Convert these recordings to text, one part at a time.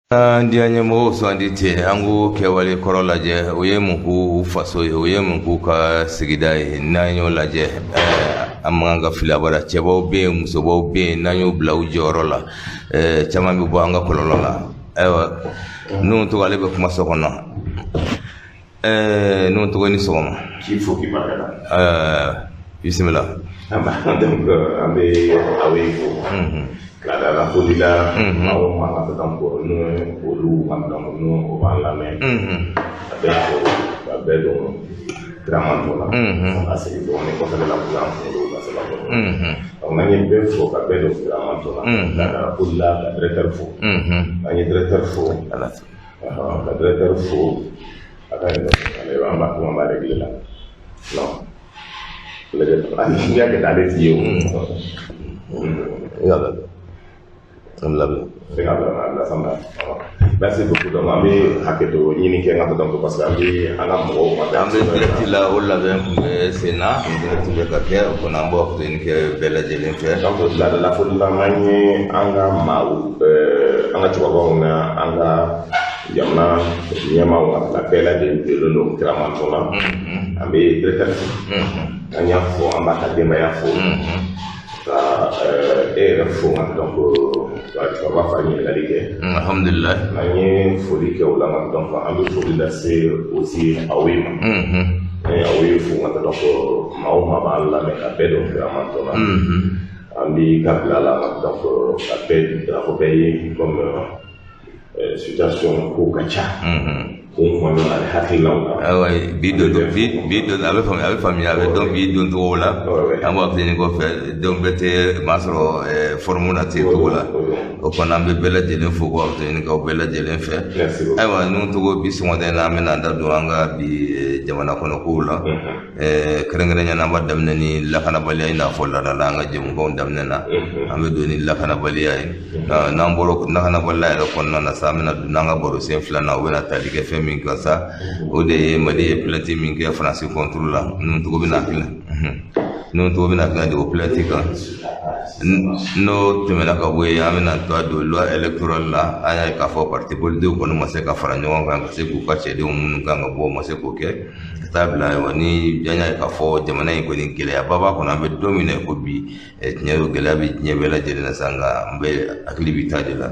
An diya ɲɛmɔgɔw sugandi ten, an k'u kɛwale kɔrɔ lajɛ, u ye mun k'u faso ye, u ye mun k'u ka sigida ye. N'an y'o lajɛ, an man kan ka fili abada. Cɛbaw bɛ yen, musobaw bɛ yen, n'an y'u bila u jɔyɔrɔ la, caman bɛ bɔ an ka kɔlɔlɔ la. Ayiwa, Nuhu Togo, ale bɛ kuma so kɔnɔ. Nuhu Togo, ni sɔgɔma. K'i fo, k'i barika da. Bisimila. Donc an bɛ aw ye fo k'a da la foli la, maa o maa ka donc n'o olu ka donc n'o o b'an lamɛn, a bɛɛ fo ka bɛɛ don kiramantɔ la, ka segin dɔɔnin kɔfɛ la k'u an kunkolo ka sababu. Donc n'an ye bɛɛ fo ka bɛɛ don kiramantɔ la, ka da la foli la, ka directeur fo. N'an ye directeur fo, ka directeur fo, a ka ɲi, ale an b'a kuma b'a réglé la. Non, lajɛ, n'i y'a kɛ tan, ale t'i ye o. I y'a labɛn, an bɛ labɛn. Se ka bila bila sanfɛ. Merci beaucoup. Donc an bɛ hakɛto ɲini kɛ n ka, donc parce que an bɛ an ka mɔgɔw ma. An bɛ direct la, o labɛn tun bɛ sen na, direct bɛ ka kɛ o kɔnɔ, an b'o ɲini kɛ bɛɛ lajɛlen fɛ. Donc laadala foli la, n'an ye an ka maaw, an ka cɛkɔrɔbaw na an ka jamana ɲɛmaaw ka bɛɛ lajɛlen jɔlen don kiramantɔ la, an bɛ directeur fo, an y'a fɔ, an b'a ka denbaya fo, ka e yɛrɛ fo nka donc ka cɛkɔrɔba fa ɲininkali kɛ. Alhamdulilayi. N'an ye foli kɛ o la nka donc an bɛ foli lase aussi aw ye ma. An ye aw ye fo nka donc maa o maa b'an lamɛn, ka bɛɛ don kiramantɔ la, an b'i ka bila la nka donc ka bɛɛ drapeau bɛɛ ye comme situation ko ka ca, ko kɔnɔ ani hakilinaw la. Ayiwa, bi don bi don, a bɛ faamuya, a bɛ faamuya, a bɛ dɔn bi don cogo la. An b'a fɔ kɔfɛ, donc bɛɛ tɛ maa sɔrɔ forme na ten cogo la. O kɔni, an bɛ bɛɛ lajɛlen fo k'aw ɲini k'aw bɛɛ lajɛlen fɛ. Ayiwa, Nuhu Togo, bi sɔgɔmada in na, an bɛna an da don an ka bi jamana kɔnɔ kow la. Kɛrɛnkɛrɛnnenya la, an b'a daminɛ ni lakanabaliya, i n'a fɔ laada la, an ka jɛmukanw daminɛ na, an bɛ don ni lakanabaliya ye. N'an bɔra lakanabaliya yɛrɛ kɔnɔna na sa, an bɛna don n'an ka baro sen filanan, o bɛna tali kɛ fɛn min kan sa, o de ye Mali ye plainte min kɛ Faransi contre la. Nuhu Togo bɛna hakili, Nuhu Togo bɛna hakilina di o plainte kan. N'o tɛmɛna ka bɔ yen, an bɛna to don loi électorale la. An y'a ye k'a fɔ parti politique kɔni ma se ka fara ɲɔgɔn kan ka se k'u ka cɛdenw minnu kan ka bɔ, u ma se k'o kɛ ka taa bila. Ayiwa, ni an y'a ye k'a fɔ jamana in kɔni, gɛlɛyaba b'a kɔnɔ, an bɛ don min na i ko bi. Tiɲɛ don, gɛlɛya bɛ diɲɛ bɛɛ lajɛlen na sa, nka an bɛ hakili bɛ taa de la.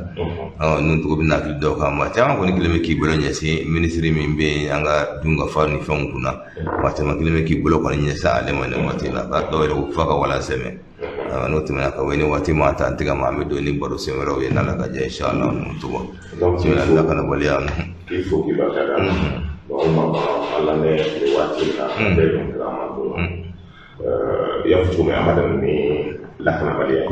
Nuhu Togo bɛna hakili dɔw kan. Maa caman kɔni kelen bɛ k'i bolo ɲɛsin minisiri min bɛ yen, an ka dunkafa ni fɛnw kunna, maa caman kelen bɛ k'i bolo kɔni ɲɛsin ale ma nin waati la, ka dɔw yɛrɛ ko f'a ka walan sɛmɛ. N'o tɛmɛna ka bɔ yen, ni waati ma ta an tigɛ ma, an bɛ don ni baro sen wɛrɛw ye n'Ala ka jɛ, inshallah. Nuhu Togo, lakanabaliya. K'i fo, k'i barika da. Bon, o ma an lamɛn nin waati in na, an bɛɛ don kiramantɔ la. I y'a fɔ cogo min, an b'a daminɛ ni lakanabaliya ye.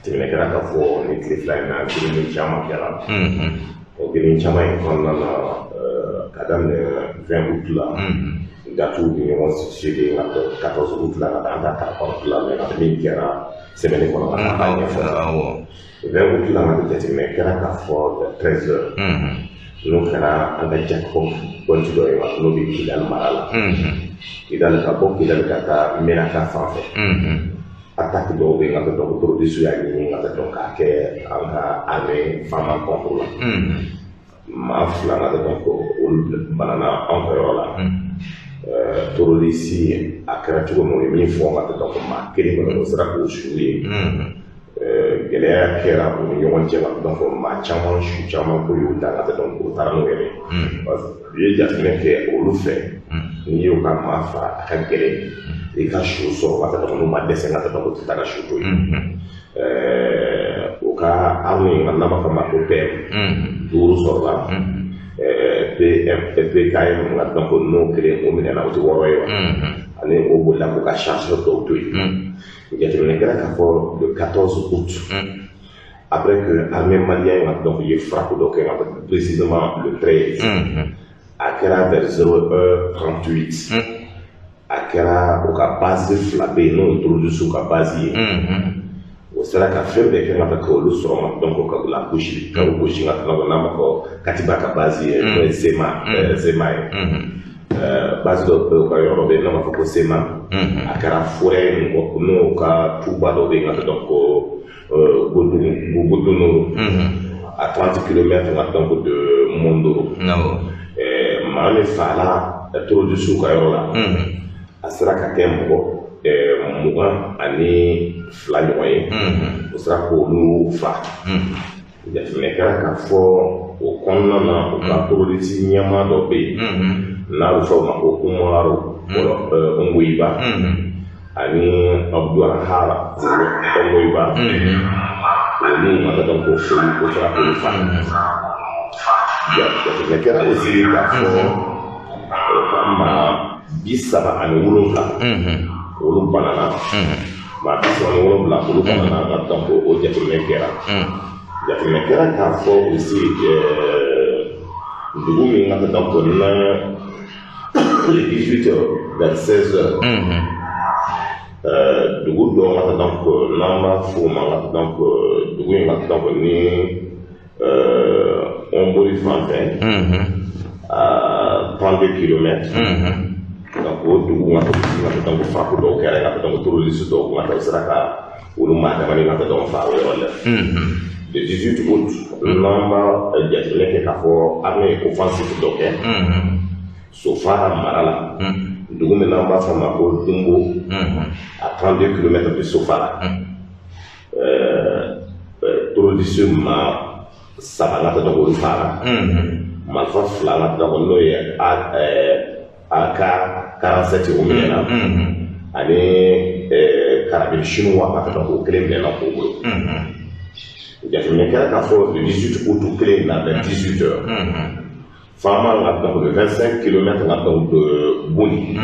Tɛmɛnen kɛra k'a fɔ nin tile 2 in na, girinni caman kɛra. O girinni caman in kɔnɔna na, ka daminɛ 20 août la, datuw ni ɲɔgɔn seegin ka 14 août la, ka taa an ta 14 la, mais min kɛra semaine kɔnɔ ka taa ɲɛfɔ. 20 août la, ka jateminɛ kɛra k'a fɔ 13 heures, n'o kɛra an ka checkpoint dɔ ye, n'o bɛ Kidali mara la, Kidali, ka bɔ Kidali ka taa Menaka fan fɛ, attaque dɔw bɛ yen ka dɔn terroriste y'a ɲini ka dɔn k'a kɛ an ka armée FAMa contre la. Maa fila ka dɔn ko olu banana an ka yɔrɔ la. Terroriste, a kɛra cogo min, o ye min fɔ ka dɔn ko maa kelen kɔni o sera k'o su ye. Gɛlɛya kɛra u ni ɲɔgɔn cɛ ka dɔn ko maa caman su caman ko y'u ta ka dɔn k'o taara n'u yɛrɛ ye, parce que u ye jateminɛ kɛ olu fɛ, n'i y'o ka maa faga, a ka gɛlɛn i ka su sɔrɔ ka dɔn n'u ma dɛsɛ ka dɔn ko tɛ taa ka su to yen. U ka arme in, n'an b'a fɔ a ma ko PM 5 sɔrɔla, PM PKM nka dɔn ko n'o kelen o minɛna, o tɛ wɔɔrɔ ye wa, ani o bolila k'u ka chargeur dɔw to yen. Jateminɛ kɛra k'a fɔ le 14 août, après que armée malienne ka dɔn ye frappe dɔ kɛ, précisément le 13, a kɛra vers 0h38, a kɛra u ka base fila bɛ yen, n'o ye terroriste ka base ye, o sera ka fɛn bɛɛ kɛ ka kɛ olu sɔrɔ ma donc ka la gosi, ka o gosi ka tɛmɛ, n'an b'a fɔ Katiba ka base ye, n'o ye Sema ye. Base dɔ bɛ u ka yɔrɔ dɔ bɛ yen, n'an b'a fɔ ko Sema, a kɛra forêt min kɔ, n'o ka tuba dɔ bɛ yen ka dɔn ko Godunu, à 30 km donc de Mondoro. Maa min fagala terroriste ka yɔrɔ la, a sera ka kɛ mɔgɔ 22 ɲɔgɔn ye, o sera k'olu fa. Jateminɛ kɛra k'a fɔ o kɔnɔna na, u ka terroriste ɲɛmaa dɔ bɛ yen n'a bɛ fɔ o ma ko Umaru Ongoiba ani Abdulhara Ongoiba, olu ma ka dɔn ko olu ko sera k'olu fa. Jateminɛ kɛra aussi k'a fɔ o ka maa 37 olu banana, maa 37 olu banana ka dɔn ko o jateminɛ kɛra. Jateminɛ kɛra k'a fɔ aussi dugu min ka dɔn ko na le 18 heures vers 16 heures, dugu dɔ ka dɔn ko n'an b'a fɔ o ma ka dɔn ko dugu in ka dɔn ko ni Hombori fan fɛ, à 32 kilomètres. Donc o dugu ka dɔn ko frappe dɔw kɛra ka dɔn ko terroriste dɔw ka o sera ka olu maa damani ka dɔn fa o yɔrɔ la. Le 18 août, n'an b'a jateminɛ kɛ k'a fɔ armée ye offensive dɔ kɛ Sofara mara la, dugu min n'an b'a fɔ a ma ko Dumbo, à 32 kilomètres de Sofara, terroriste maa 3 ka dɔn k'olu fara, marifa 2 ka dɔn n'o ye AK 47 o minɛna, ani carabine chinois ka dɔn k'o kelen minɛna k'o bolo. Jateminɛ kɛra k'a fɔ le 18 août kelen in na vers 18 heures, Fama ka dɔn le 25 kilomètres ka dɔn de Boni,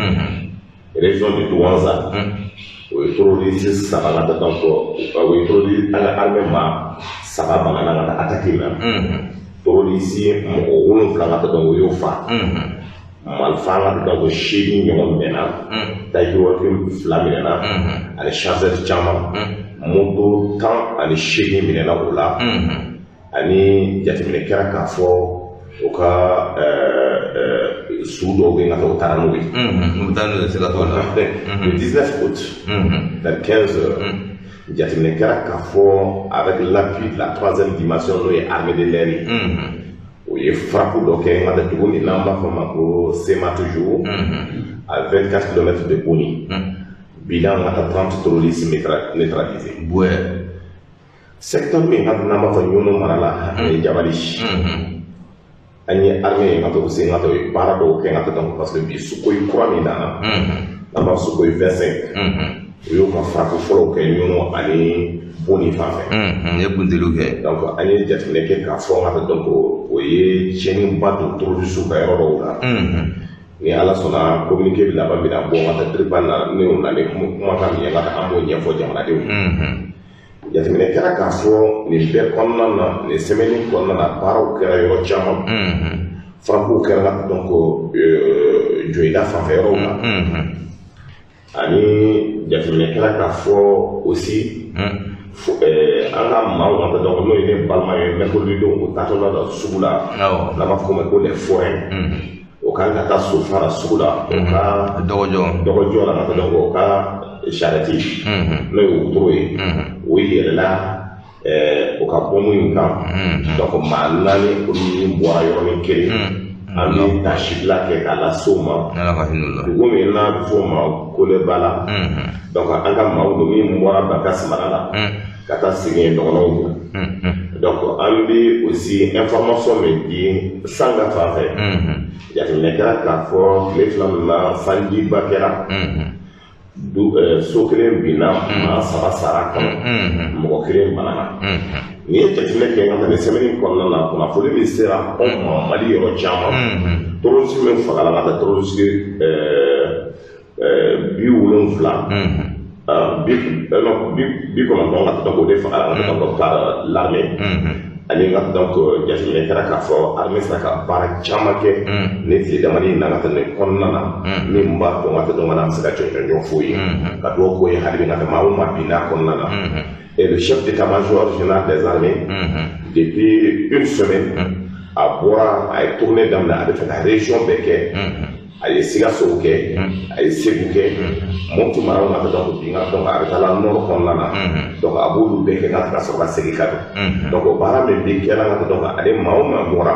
région de Douentza, o ye terroriste 3 ka dɔn ko o ye terroriste an ka armée maa 3 banana ka taa attaque na, terroriste mɔgɔ 7 ka dɔn o y'o fa. Marifa ka dɔn ko 8 ɲɔgɔn minɛna, tajiwaki 2 minɛna, ani chargeur caman, moto 18 minɛna o la. Ani jateminɛ kɛra k'a fɔ o ka su dɔw bɛ yen ka taa o taara n'o ye. U bɛ taa n'o ye, siga t'o la. Le 19 août vers 15 heures, jateminɛ kɛra k'a fɔ avec l'appui de la troisième dimension, n'o ye armée de l'air ye, o ye frappe dɔ kɛ n ka dugu min n'an b'a fɔ ma ko Sema toujours, à 24 km de Boni, bilan ka taa 30 terroristes neutralisés. Secteur min ka n'an b'a fɔ Ɲɔnɔ mara la ani Jabali, an ye armée ye ka to sen ka to baara dɔw kɛ ka to dɔn, parce que bi Sukhoi kura min nana n'an b'a fɔ Sukhoi 25, o y'o ka frappe fɔlɔw kɛ Ɲɔnɔ ani Boni fan fɛ. N ye kunteliw kɛ. Donc an ye jateminɛ kɛ k'a fɔ ka to dɔn ko o ye tiɲɛniba don terroriste ka yɔrɔ dɔw la. Ni Ala sɔnna, communiqué bɛ laban bɛna bɔ ka taa DIRPA na, ne y'o na ni kumakan min ye ka taa an b'o ɲɛfɔ jamanadenw ye. Jateminɛ kɛra k'a fɔ nin bɛɛ kɔnɔna na, nin semaine kɔnɔna na, baaraw kɛra yɔrɔ caman, frappew kɛra donc Joyida fanfɛ yɔrɔw la, ani jateminɛ kɛra k'a fɔ aussi an ka maaw ka dɔn n'o ye ne balima ye mercredi don, o taatɔ la sugu la, n'an b'a fɔ o ma ko les forains, o kan ka taa Sofara sugu la, o ka dɔgɔjɔ la ka dɔn o ka charrette n'o ye wotoro ye, o yɛlɛla o ka bɔnmu in kan. Donc maa 4 olu min bɔra yɔrɔnin kelen, an bɛ tasibila kɛ k'a lase o ma dugu min n'a bɛ fɔ o ma Kolebala. Donc an ka maaw don min bɔra Bankass mara la ka taa segin dɔgɔnɔw don. Donc an bɛ aussi information min di Sanga fan fɛ, jateminɛ kɛra k'a fɔ tile 2 min na sanjiba kɛra, so kelen binna, maa 3 sara kɔnɔ, mɔgɔ 1 banana. N'i ye jateminɛ kɛ ka nin semaine kɔnɔna na, kunnafoni min sera anw ma Mali yɔrɔ caman, terroriste min fagala ka taa terroriste 70, 90 ka taa o de fagala ka taa par l'armée. Ani ka donc jateminɛ kɛra k'a fɔ armée sera ka baara caman kɛ ni tile damani in na ka taa nin kɔnɔna na, min b'a dɔn ka taa dɔn ka na an bɛ se ka jɔnjɔn f'o ye ka dugawu k'o ye hali bi ka taa maa o maa binna kɔnɔna na. Et le chef d'état-major général des armées, depuis une semaine, a bɔra a ye tournée daminɛ, a bɛ fɛ ka région bɛɛ kɛ. A ye Sikasow kɛ, a ye Segu kɛ, Mopti maraw ka donc bi nka donc a bɛ taa la nord kɔnɔna na. Donc a b'olu bɛɛ kɛ ka sɔrɔ ka segin ka don. Donc o baara min bɛ kɛla ka donc ale maa o maa bɔra,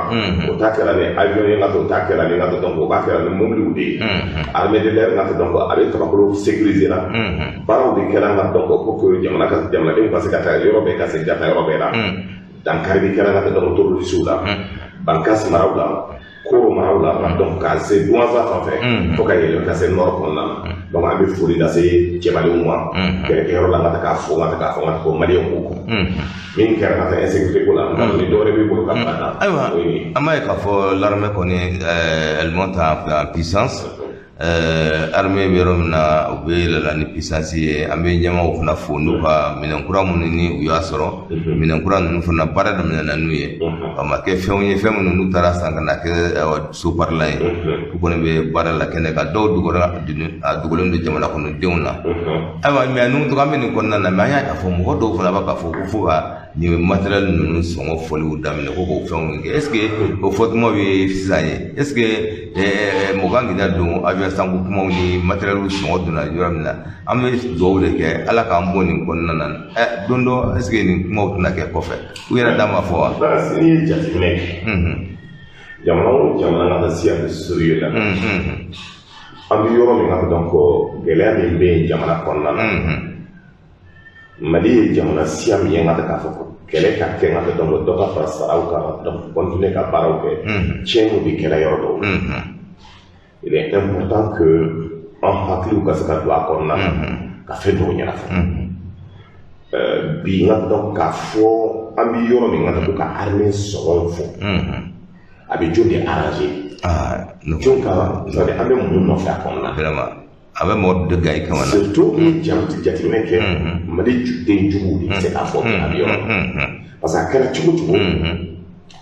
o ta kɛra ni avion ye ka o ta kɛra ni ka donc o b'a kɛra ni mobiliw de ye. Armée de l'air ka donc a bɛ Tabakoro sécuriser la. Baaraw de kɛra ka donc pour que jamana ka jamanadenw ka se ka taa yɔrɔ bɛɛ, ka segin ka taa yɔrɔ bɛɛ la. Dankari bɛ kɛra ka donc terroristes la, Bankass maraw la, Koro maraw la, donc ka se Douentza fan fɛ fo ka yɛlɛ ka se nord kɔnɔna na. Donc an bɛ foli lase cɛbalenw ma kɛlɛkɛyɔrɔ la, ka taa k'a fɔ ka taa k'a fɔ ka ko maliyɛnw b'u kɔ min kɛra ka taa insécurité ko la. Ni dɔwɛrɛ b'i bolo ka bila. Ayiwa, an b'a ye k'a fɔ l'armée kɔni, elle monte en puissance. Armée bɛ yɔrɔ min na, u bɛ yɛlɛla ni puissance ye. An bɛ ɲɛmaaw fana fo n'u ka minɛn kura minnu ni u y'a sɔrɔ, minɛn kura ninnu fana baara daminɛna n'u ye. A ma kɛ fɛnw ye, fɛn minnu n'u taara san ka na kɛ soparila ye. U kɔni bɛ baara la kɛnɛ kan, dɔw dugora, a dogolen don jamana kɔnɔdenw na. Ayiwa, mais ninnu an bɛ nin kɔnɔna na, mais an y'a k'a fɔ mɔgɔ dɔw fana b'a k'a fɔ ko fo ka nin matériel ninnu sɔngɔ fɔliw daminɛ, ko k'o fɛnw kɛ. Est ce que o fɔtumaw ye sisan ye? Est ce que mɔgɔ kan k'i da don avion sanko kumaw ni matériel sɔngɔ donna yɔrɔ min na? An bɛ dugawu de kɛ, Ala k'an bɔ nin kɔnɔna na. Don dɔ, est ce que nin kumaw tɛna kɛ kɔfɛ? U yɛrɛ da ma fɔ wa? N'i ye jateminɛ kɛ, jamana o jamana ka taa siya bɛ sérieux la, an bɛ yɔrɔ min na, donc gɛlɛya min bɛ yen jamana kɔnɔna na, Mali ye jamana siya min ye ka k'a fɔ kɛlɛ ka kɛ ka donc dɔ ka fara saraw kan, donc continuer ka baaraw kɛ, tiɲɛniw bɛ kɛra yɔrɔ dɔw la. Il est important que an hakiliw ka se ka don a kɔnɔna na ka fɛn dɔw ɲɛnafɔ. Bi n ka donc k'a fɔ an bɛ yɔrɔ min na ko ka armée sɔngɔw fɔ, a bɛ jɔn de arranger? Jɔn ka, c'est à dire an bɛ mun nɔfɛ a kɔnɔna na? Vraiment, a bɛ mɔgɔ de gan i kama na. Surtout ni jateminɛ kɛ, Mali den juguw de bɛ se k'a fɔ a bɛ yɔrɔ, parce que a kɛra cogo cogo,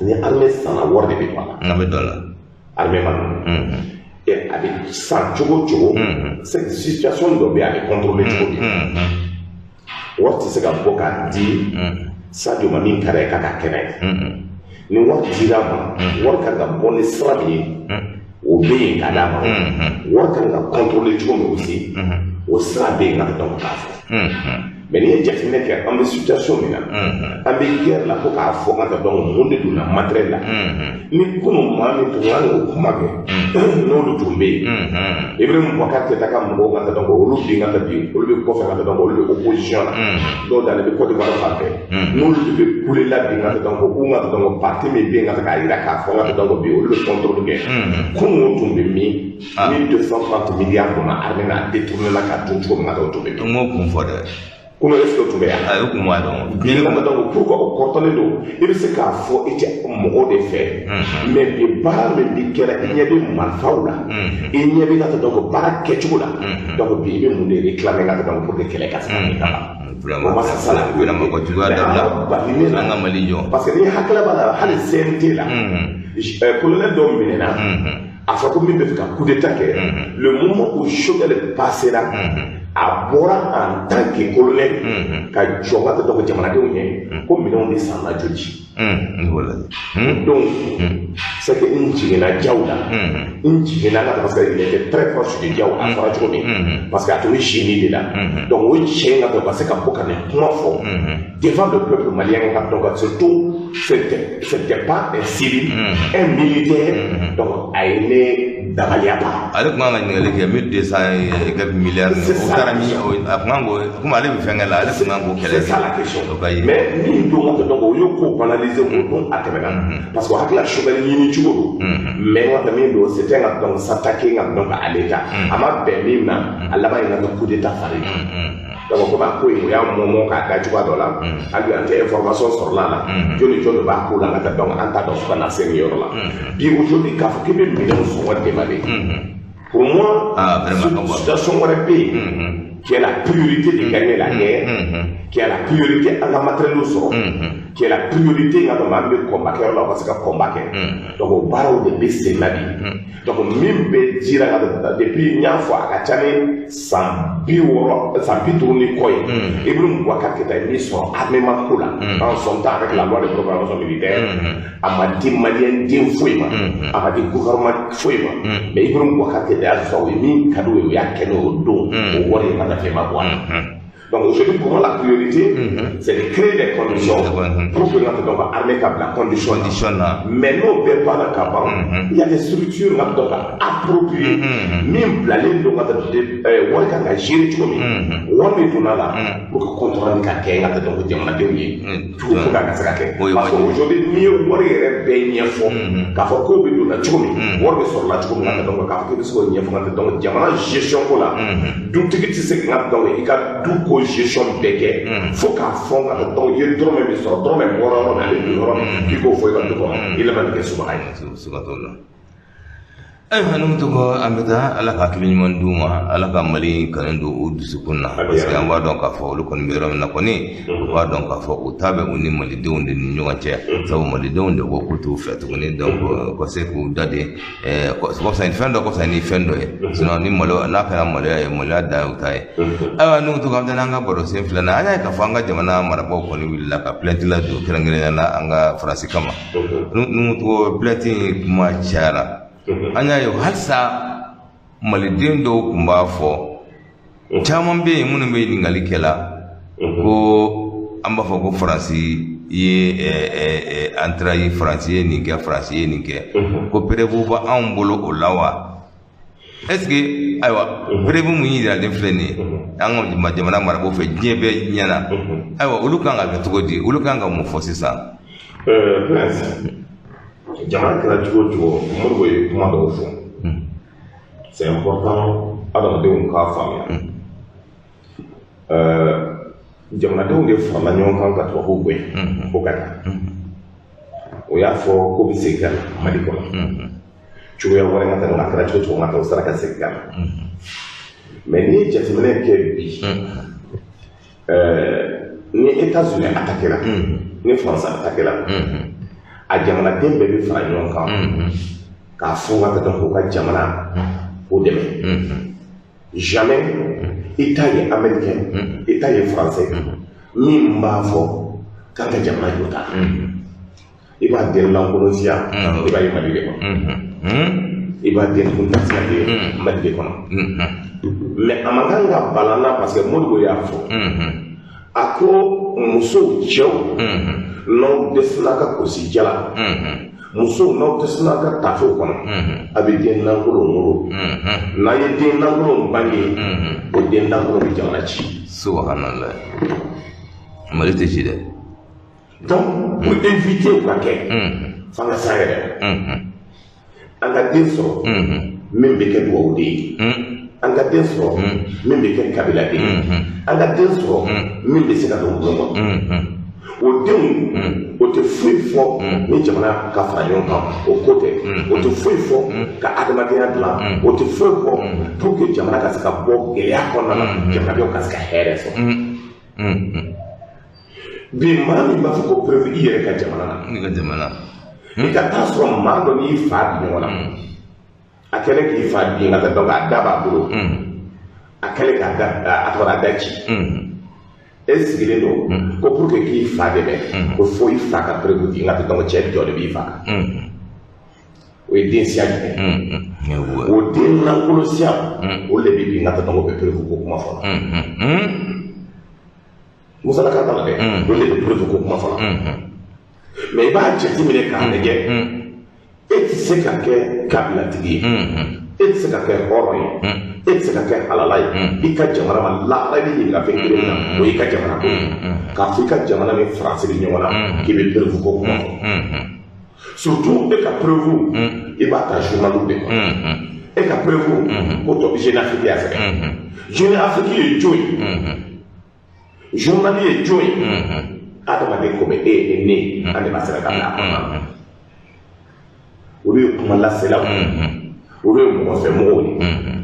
ni armée sanna, wari de bɛ don a la. A bɛ don a la. Armée ma nɔgɔn, a bɛ san cogo o cogo, situation dɔ bɛ yen, a bɛ contrôler cogo di? Wari tɛ se ka bɔ k'a di Sadio ma min ka d'a ye k'a ka kɛnɛ ye. Ni wari dira a ma, wari kan ka bɔ ni sira min ye, o bɛ yen ka d'a ma. Wari kan ka contrôler cogo min aussi, o sira bɛ yen ka dɔn k'a fɔ. Mais n'i ye jateminɛ kɛ, an bɛ situation min na, an bɛ guerre la, ko k'a fɔ ka dɔn mun de donna matériel la. Ni kunun maa min tun kan k'o kuma kɛ, n'olu tun bɛ yen, Ibrahim Boubacar Keïta ka mɔgɔw ka dɔn olu bin ka bi, olu bɛ kɔfɛ ka dɔn olu bɛ opposition la, dɔw dalen bɛ Côte d'Ivoire fan fɛ, n'olu de bɛ kule la bi ka dɔn k'u ka dɔn parti min bɛ yen ka k'a jira k'a fɔ ka dɔn bi olu bɛ contrôle kɛ. Kunun o tun bɛ min? 1230 milliards donna armée na, a détourné la ka dun cogo min na, o tun bɛ min? N k'o kun fɔ dɛ. Kunun, est ce que o tun bɛ yan? A ye kun b'a dɔn. Bi ka dɔn pourquoi o kɔrɔtɔlen don. I bɛ se k'a fɔ i tɛ mɔgɔw de fɛ, mais bi baara min bi kɛra, i ɲɛ bɛ marifaw la, i ɲɛ bɛ ka dɔn baara kɛcogo la. Donc bi i bɛ mun de réclamer ka dɔn pour que kɛlɛ ka se ka kɛ ka ban? Vraiment, vraiment, ko juguya dabila, an ka Mali jɔ. Parce que ni hakili b'a la, hali CNT la, colonel dɔ minɛna, a fɔ ko min bɛ fɛ ka coup d'état kɛ. Le moment où Choguel passera, a bɔra en tant que colonel ka jɔ ka dɔgɔ jamanadenw ɲɛ ko minɛnw de sanna joli. Donc c'est que n jiginna Diaw la, n jiginna ka, parce que il était très proche de Diaw, a fɔra cogo min, parce que a tun bɛ génie de la. Donc o cɛ in ka dɔn ka se ka bɔ ka nin kuma fɔ devant le peuple malien ka dɔn, surtout c'était pas un civil, un militaire. Donc a ye ne dabaliya ban. Ale tun kan ka ɲininkali kɛ, 1200 et quelques milliards, o taara min? A tun kan k'o, komi ale bɛ fɛn kɛ la, ale tun kan k'o kɛlɛ kɛ. C'est ça la question. Mais min don ka dɔn, o y'o ko banaliser, o don a tɛmɛna, parce que o hakili la Choguel ɲini cogo don. Mais n ka min don, c'était ka dɔn s'attaquer ka dɔn à l'État, a ma bɛn min ma, a laban ye ka coup d'état fari. Donc komi a ko in, o y'a mɔmɔ k'a da cogoya dɔ la, hali an tɛ information sɔrɔla la, jɔnni jɔn de b'a ko la ka dɔn, an t'a dɔn fo ka na se nin yɔrɔ la. Bi aujourd'hui, k'a fɔ k'i bɛ minɛnw sɔngɔ demander, pour moi, situation wɛrɛ bɛ yen qui est la priorité de gagner la guerre. Qui est la priorité an ka matériel sɔrɔ, qui est la priorité n ka dɔn an bɛ combat kɛ yɔrɔ la, u ka se ka combat kɛ. Donc o baaraw de bɛ sen na bi. Donc min bɛ jira ka depuis n y'a fɔ, a ka ca ni san 60, san 50 ni kɔ ye, Ibrahim Boubacar Keïta ye min sɔrɔ armement ko la en son temps avec la loi de programmation militaire, a ma di malien den foyi ma, a ma di gouvernement foyi ma. Mais Ibrahim Boubacar Keïta y'a sɔrɔ, o ye min ka d'o ye, o y'a kɛ n'o don, o wari ye ka fɛn ma bɔ a la. Donc aujourd'hui, pour moi, la priorité, c'est de créer des conditions pour que notre donc, armée ka la condition. Condition na. Mais n'o bɛɛ banna ka ban, il y a des structures nka donc appropriées min bilalen don ka wari kan ka gérer cogo min, wari min donna la pour que compte rendu ka kɛ nka donc jamanadenw ye cogo fo ka se ka kɛ. Parce que aujourd'hui, n'i ye wari yɛrɛ bɛɛ ɲɛfɔ k'a fɔ ko bɛ donna cogo min, wari bɛ sɔrɔ la cogo min, nka donc k'a fɔ k'i bɛ se k'o ɲɛfɔ nka donc jamana gestion ko la, dutigi tɛ se ka donc i ka du ko gestion bɛɛ kɛ fo k'a fɔ nka donc i ye dɔrɔmɛ min sɔrɔ, dɔrɔmɛ bɔra yɔrɔ min, ale don yɔrɔ min, i k'o fɔ i ka du kɔnɔ, i laban bɛ kɛ subaga ye. Siga t'o la. Ayiwa, n'u tɔgɔ, an bɛ taa, Ala ka hakili ɲuman d'u ma, Ala ka Mali kanu don u dusukun na, parce que an b'a dɔn k'a fɔ olu kɔni bɛ yɔrɔ min na kɔni, u b'a dɔn k'a fɔ u ta bɛ u ni malidenw de ni ɲɔgɔn cɛ, sabu malidenw de ko k'u t'u fɛ tuguni. Donc ka se k'u da de kɔfisa ni fɛn dɔ kɔfisa ni fɛn dɔ ye, sinon ni malo n'a kɛra maloya ye, maloya dan ye u ta ye. Ayiwa, n'u tɔgɔ, an bɛ taa n'an ka baro sen filanan. An y'a ye k'a fɔ an ka jamana marabaaw kɔni wulila ka plainte ladon kɛrɛnkɛrɛnnenya la an ka Faransi kama. N'u tɔgɔ, plainte in kuma cayara. An y'a ye halisa maliden dɔw tun b'a fɔ, caman bɛ yen minnu bɛ ɲininkali kɛ la ko an b'a fɔ ko Faransi ye an trahi, Faransi ye nin kɛ, Faransi ye nin kɛ, ko preuve bɛ anw bolo o la wa? Est ce que, ayiwa, preuve mun yiralen filɛ nin ye an ka jamana marabaaw fɛ diɲɛ bɛɛ ɲɛna, ayiwa, olu kan ka kɛ cogo di? Olu kan ka mun fɔ sisan? Prince, jamana kɛra cogo o cogo, Modibo ye kuma dɔw fɔ, c'est important adamadenw k'a faamuya. Jamanadenw de farala ɲɔgɔn kan ka tubabuw gɛn ko ka taa. O y'a fɔ ko bɛ segin ka na Mali kɔnɔ cogoya wɛrɛ ka taa, a kɛra cogo cogo, ka taa o sera ka segin ka na. Mais n'i ye jateminɛ kɛ bi, ni États-Unis attaqué la, ni France attaqué la, a jamanaden bɛɛ bɛ fara ɲɔgɔn kan k'a fɔ ka taa k'u ka jamana k'o dɛmɛ. Jamais i t'a ye américain, i t'a ye français min b'a fɔ k'an ka jamana jɔ ta. I b'a den lankolon siya, i b'a ye Mali de kɔnɔ, i b'a den kuntasiya ye Mali de kɔnɔ. Mais a man kan ka bala n na, parce que Modibo y'a fɔ, a ko musow, cɛw, n'aw dɛsɛla ka gosi jala, musow, n'aw dɛsɛla ka tafew kɔnɔ, a bɛ den lankolon wolo. N'a ye den lankolon bange, o den lankolon bɛ jamana ci. Subhanallah, Mali tɛ ci dɛ. Donc pour éviter o ka kɛ, f'an ka s'an yɛrɛ ma, an ka den sɔrɔ min bɛ kɛ dugawuden ye, an ka den sɔrɔ min bɛ kɛ kabiladen ye, an ka den sɔrɔ min bɛ se ka don bulon kɔnɔ. O denw, o tɛ foyi fɔ ni jamana ka fara ɲɔgɔn kan, o ko tɛ. O tɛ foyi fɔ ka adamadenya dilan, o tɛ foyi fɔ pour que jamana ka se ka bɔ gɛlɛya kɔnɔna na, jamanadenw ka se ka hɛrɛ sɔrɔ. Bi, maa min b'a fɔ ko preuve i yɛrɛ ka jamana na, i ka jamana, i ka taa sɔrɔ maa dɔ n'i fa bi ɲɔgɔn na, a kɛlen k'i fa bin ka taa, donc a da b'a bolo, a kɛlen k'a da, a tɔgɔ a da ci, e sigilen don ko pour que k'i fa dɛmɛ, ko fo i fa ka preuve di n ka. Donc cɛ jɔ de b'i fa kan, o ye den siya jumɛn? O den lankolon siya, o de bɛ bin ka taa, donc o bɛ preuve ko kuma fɔ la. Musalaka t'a la dɛ, o de bɛ preuve ko kuma fɔ la. Mais i b'a jateminɛ k'a lajɛ, e tɛ se ka kɛ kabilatigi ye, e tɛ se ka kɛ hɔrɔn ye, e tɛ se ka kɛ halala ye i ka jamana ma. Lahara, i bɛ ɲininka fɛn kelen min na, o y'i ka jamana ko ye. K'a fɔ i ka jamana ni Faransi bɛ ɲɔgɔn na, k'i bɛ preuve ko kuma fɔ, surtout e ka preuve, i b'a ta journal de kɔnɔ. E ka preuve ko tɔ Jeune Afrique y'a sɛbɛn. Jeune Afrique ye jɔn ye? Journal ye jɔn ye? Adamaden komi e ye, ne, an de b'a sɛbɛn ka bila a kɔnɔ. Olu ye kuma laselaw, olu ye mɔgɔ fɛ mɔgɔw ye,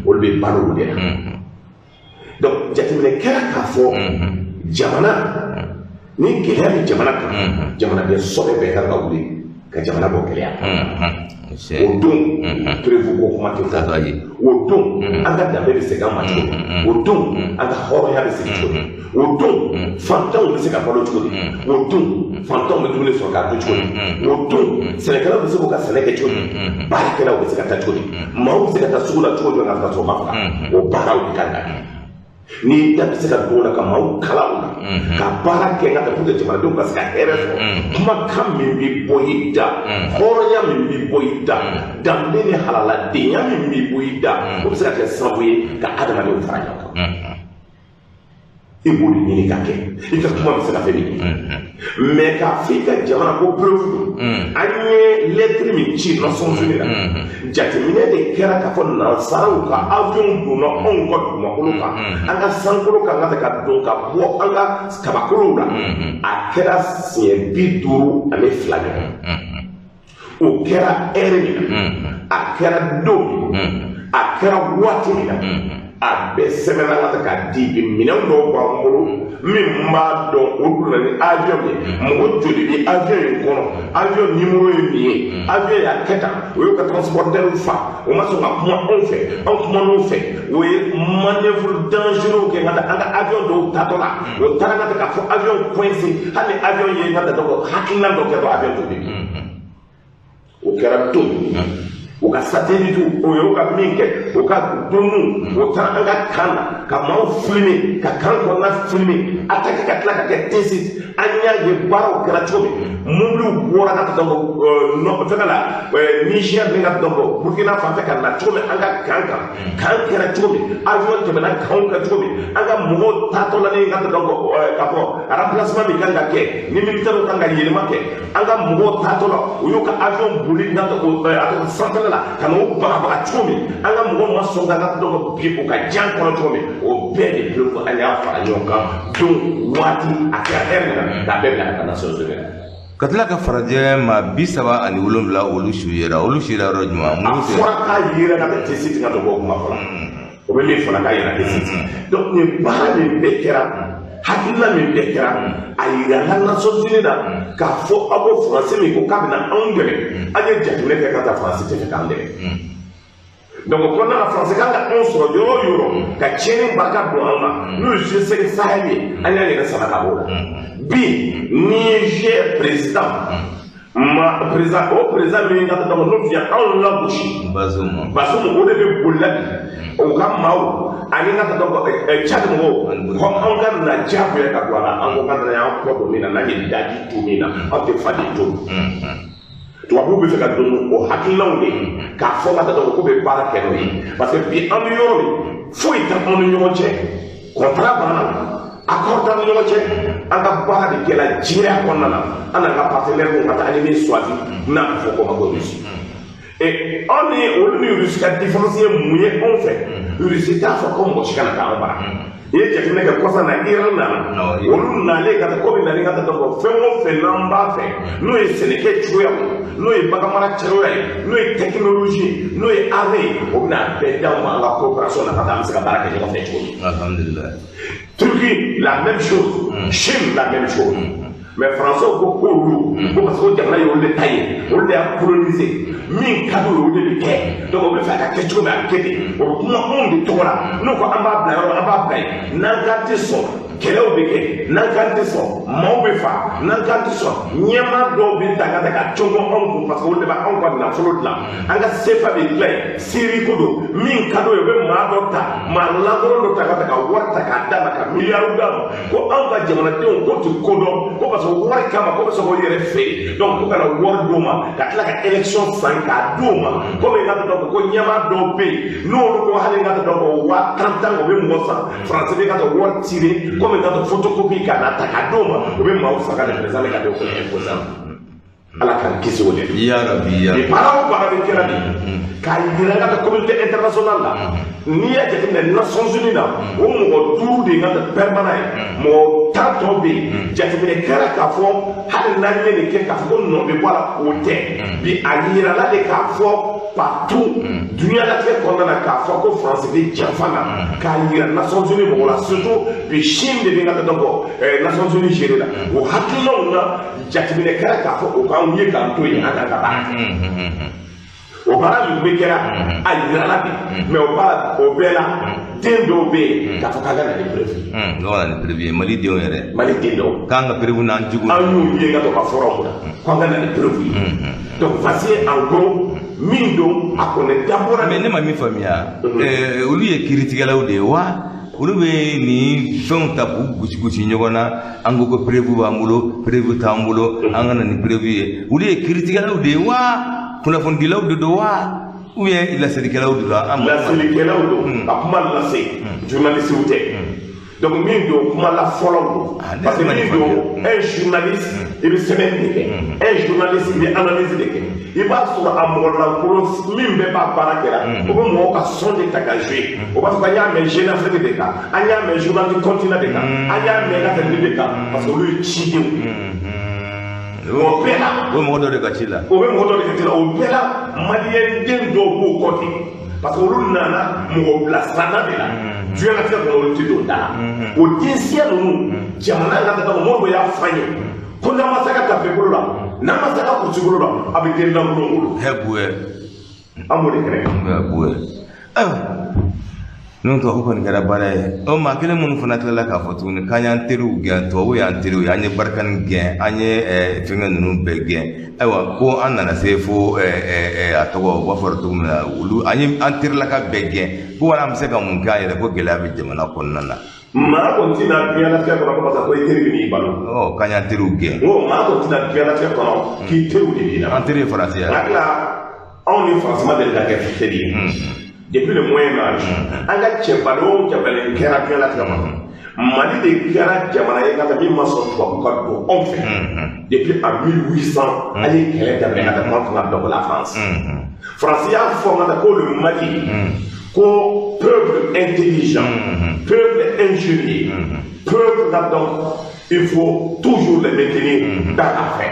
olu bɛ balo o de la. Donc jateminɛ kɛra k'a fɔ Jamana ni gɛlɛya bɛ jamana kan, jamanaden sɔbɛ bɛɛ kan ka wuli ka jamana bɔ gɛlɛya kan. O don preuve ko kuma tɛ fɔ. O don an ka danbe bɛ segin an ma cogo di? O don an ka hɔrɔnya bɛ segin cogo di? O don fantanw bɛ se ka balo cogo di? O don fantanw bɛ dumuni sɔrɔ k'a dun cogo di? O don sɛnɛkɛlaw bɛ se k'u ka sɛnɛ kɛ cogo di? Baarakɛlaw bɛ se ka taa cogo di? Maaw bɛ se ka taa sugu la cogo jumɛn ka sɔrɔ u ma faga? O baaraw de kan ka kɛ. Ni da bɛ se ka don o la ka maaw kalan o la, ka baara kɛ n ka pour que jamanadenw ka se ka hɛrɛ sɔrɔ. Kumakan min bɛ bɔ i da, hɔrɔnya min bɛ bɔ i da, danbe ni halaladenya min bɛ bɔ i da, o bɛ se ka kɛ sababu ye ka adamadenw fara ɲɔgɔn kan. I b'o de ɲini ka kɛ, i ka kuma bɛ se ka fɛn min kɛ. Mais k'a fɔ i ka jamana ko preuve don, an ye lettre min ci Nations Unies la, jateminɛ de kɛra k'a fɔ nansaraw ka avion donna anw ka dugumakolo kan, an ka sankolo kan ka don ka bɔ an ka kabakolow la. A kɛra siɲɛ 52 ɲɔgɔn. O kɛra ɛri min na, a kɛra don min, a kɛra waati min na, a bɛɛ sɛbɛnna ka k'a di. Bi minɛn dɔw b'an bolo min b'a dɔn o donna ni avion ye, mɔgɔ joli bɛ avion in kɔnɔ, avion numéro ye nin ye, avion y'a kɛ tan, o y'u ka transporteur fa, o ma sɔn ka kuma anw fɛ, anw kuman'o fɛ, o ye manœuvre dangereux kɛ ka taa an ka avion dɔw tatɔ la. O taara ka taa k'a fɔ avion coincé, hali ni avion ye ka taa dɔn hakilina dɔ kɛ dɔrɔn avion t'o de. O kɛra don o ka satellite, o y'o ka min kɛ, o ka doniw, o taara an ka kan na ka maaw filmer, ka kan kɔnɔna filmer, attaque ka tila ka kɛ Tessit. An y'a ye baaraw kɛra cogo min, mobiliw bɔra ka taa fɛngɛ la Niger ni ka dɔn Burkina fan fɛ ka na cogo min, an ka kan kan, kan kɛra cogo min, avion tɛmɛna kanw kan cogo min, an ka mɔgɔw taatɔ la ni ka dɔn k'a fɔ remplacement min kan ka kɛ ni militaires kan ka yɛlɛma kɛ, an ka mɔgɔw taatɔ la, u y'u ka avion boli n'a sanfɛla la ka n'o bagabaga cogo min, an ka mɔgɔw ma sɔn ka dɔn bi o ka jan kɔnɔ cogo min, o bɛɛ de preuve an y'a fara ɲɔgɔn kan don waati a kɛra hɛrɛ min na k'a bɛɛ bila ka taa Nations Unies la. Ka tila ka farajɛ maa 37 olu su yera, olu su yera yɔrɔ jumɛn? A fɔra k'a yera ka taa Tessit ka dɔ bɔ kuma fɔla, o bɛ min fɔra k'a yera Tessit. Donc nin baara min bɛɛ kɛra, hakilina min bɛɛ kɛra, a yirala Nations Unies na k'a fɔ aw ko Faransi min ko k'a bɛna anw dɛmɛ, an ye jateminɛ kɛ ka taa Faransi tɛ fɛ k'an dɛmɛ. Donc o kɔnɔna na, Faransi kan ka anw sɔrɔ yɔrɔ o yɔrɔ ka tiɲɛni barika don an na, n'o ye G5 Sahel ye, an y'an yɛrɛ sama ka bɔ o la. Bi Niger président ma président, o président min ka taa n'o tun ye anw lagosi, Bazoum, o de bɛ bolila bi o ka maaw ani ka taa Tchad mɔgɔw ko anw ka na diyagoya ka don a la. An ko k'an nana y'an kɔ don min na, n'an ye daji to min na, aw tɛ faden to. Tubabuw bɛ fɛ ka don o hakilinaw de ye k'a fɔ ka taa dɔn ko bɛ baara kɛ n'o ye, parce que bi an bɛ yɔrɔ min, foyi tɛ anw ni ɲɔgɔn cɛ, contrat banna, accord t'an ni ɲɔgɔn cɛ, an ka baara de kɛla jɛya kɔnɔna na, an n'an ka partenaire ka taa an ye min choisi n'a bɛ fɔ ko ma ko Russie. Et anw ni olu ni Russie ka différence ye mun ye anw fɛ? Russie t'a fɔ ko mɔgɔ si kana taa an bara. I ye jateminɛ kɛ kɔsa na, Iran nana, olu nalen ka taa komi nalen ka taa dɔn fɛn o fɛn n'an b'a fɛ, n'o ye sɛnɛkɛ cogoya ye, n'o ye baganmara cogoya ye, n'o ye technologie ye, n'o ye armée ye, o bɛna bɛɛ d'anw ma an ka coopération na ka taa an bɛ se ka baara kɛ ɲɔgɔn fɛ cogo min. Alhamdulillah. Turquie, la même chose. Chine, la même chose. Mais Français ko k'olu ko parce que o jamana ye olu de ta ye, olu de y'a colonisé, min ka d'u ye olu de bɛ kɛ. Donc o bɛ fɛ a ka kɛ cogo min, a bɛ kɛ ten. O bɛ kuma anw de tɔgɔ la. N'o ko an b'a bila yɔrɔ min, an b'a bila yen. N'an k'an tɛ sɔn, kɛlɛw bɛ kɛ. N'an k'an tɛ sɔn, maaw bɛ fa. N'an k'an tɛ sɔn, ɲɛmaa dɔw bɛ ta ka ta ka cɔngɔ anw kun, parce que olu de b'anw ka nafolo dilan. An ka CFA bɛ dilan yen, Syrie ko don. Min ka d'o ye, u bɛ maa dɔ ta, maa lankolon dɔ ta ka ta ka wari ta k'a d'a ma, ka miliyariw d'a ma, ko anw ka jamanadenw ko tɛ ko dɔn, ko parce que wari kama ko bɛ se k'o yɛrɛ feere. Donc ko kana wari d'o ma ka tila ka élection san k'a d'o ma, komi n ka dɔn ko ɲɛmaa dɔw bɛ yen n'olu ko hali n ka dɔn ko 50 000 o bɛ mɔgɔ san, Faransi bɛ ka taa wari tirer komi n ka taa photocopie ka na ta k'a d'o ma, o bɛ maaw san ka na président bɛ ka d'o fana imposer. Ala k'an kisi o de ma. Ya Rabbi ya. Ni baara o baara bɛ kɛra bi k'a yira n ka taa communauté internationale la, n'i y'a jateminɛ Nations Unies na, o mɔgɔ 5 de ka permanent ye, mɔgɔ 10 tɔ bɛ yen. Jateminɛ kɛra k'a fɔ hali n'an ye nin kɛ k'a fɔ ko nɔ bɛ bɔ a la, o tɛ. Bi a yirala de k'a fɔ partout diɲɛlatigɛ kɔnɔna na k'a fɔ ko Faransi bɛ janfa na, k'a yira Nations Unies mɔgɔw la, surtout bi Chine de bɛ ka taa bɔ Nations Unies gérer la. O hakilinaw na, jateminɛ kɛra k'a fɔ o k'anw ye k'an to yen, an k'an ka baara kɛ. O baara min bɛ kɛra, a yirala bi, mais o baara o bɛɛ la, den dɔw bɛ yen k'a fɔ k'an ka na ni preuve ye. Dɔw ka na ni preuve ye, Mali denw yɛrɛ. Mali den dɔw. K'an ka preuve n'an jugu. An y'u ye ka to ka fɔra o kunna k'an ka na ni preuve ye. Donc voici en gros min don, a kɔni dabɔra. Mais ne ma min faamuya, olu ye kiiritigɛlaw de ye wa? Olu bɛ nin fɛnw ta k'u gosi gosi ɲɔgɔn na, an ko ko preuve b'an bolo, preuve t'an bolo, an ka na ni preuve ye. Olu ye kiiritigɛlaw de ye wa? Kunnafonidilaw de don wa? Ou bien laselikɛlaw de don? An Laselikɛlaw don, ka kuma lase, journaliste tɛ. Donc min don, kuma la fɔlɔ don, parce que min don, un journaliste, i bɛ sɛbɛnni de kɛ, un journaliste, i bɛ analyse de kɛ. I b'a sɔrɔ a mɔgɔ lankolon min bɛɛ b'a baara kɛra, o bɛ mɔgɔw ka son de ta ka jouer. O b'a fɔ k'an y'a mɛn Jeune Afrique de kan, an y'a mɛn Journal du Continent de kan, an y'a mɛn ka tɛmɛ de kan, parce que olu ye cidenw. O bɛɛ la, O bɛ mɔgɔ dɔ de ka ci la. O bɛ mɔgɔ dɔ de ka ci la. O bɛɛ la, maliyɛn den dɔw b'o kɔ ten, parce que olu nana mɔgɔ bilasirana de la. Diɲɛlatigɛ kɔnɔ, olu tɛ don da la. O densiya ninnu, jamana ka taa Modibo y'a fɔ an ye ko n'an ma se ka tafe bolo la, n'an ma se ka kurusi bolo la, a bɛ den lankolon bolo. Hɛ buwɛ. An b'o de kɛnɛ kan. Hɛ buwɛ. Ayiwa, n'o tubabu kɔni kɛra baara ye, o maa kelen minnu fana tilala k'a fɔ tuguni k'an y'an teriw gɛn, tubabu y'an teriw ye, an ye Barkhane gɛn, an ye fɛnkɛ ninnu bɛɛ gɛn. Ayiwa, ko an nana se fo a tɔgɔ, u b'a fɔ cogo min na, olu an ye an terilaka bɛɛ gɛn, ko wala an bɛ se ka mun kɛ an yɛrɛ, ko gɛlɛya bɛ jamana kɔnɔna na. Maa kɔni tɛna diɲɛlatigɛ kɔnɔ ko parce que ko i teri bɛ n'i balo. Ɔ, k'an y'an teriw gɛn. N ko maa kɔni tɛna diɲɛlatigɛ kɔnɔ k'i teriw de b'i la. An teri ye Faransi ye. Hakili la, anw ni Faransi ma deli ka kɛ teri ye. Depuis le Moyen Âge, an ka cɛbalen o cɛbalen kɛra diɲɛlatigɛ kɔnɔ, Mali de kɛra jamana ye ka taa min ma sɔn tubabu ka don anw fɛ. Depuis en 1800, an ye kɛlɛ daminɛ ka taa contre la donc la France. France y'a fɔ ka taa ko le Mali, ko peuple intelligent, peuple ingénieux, peuple là, donc il faut toujours les maintenir dans la paix.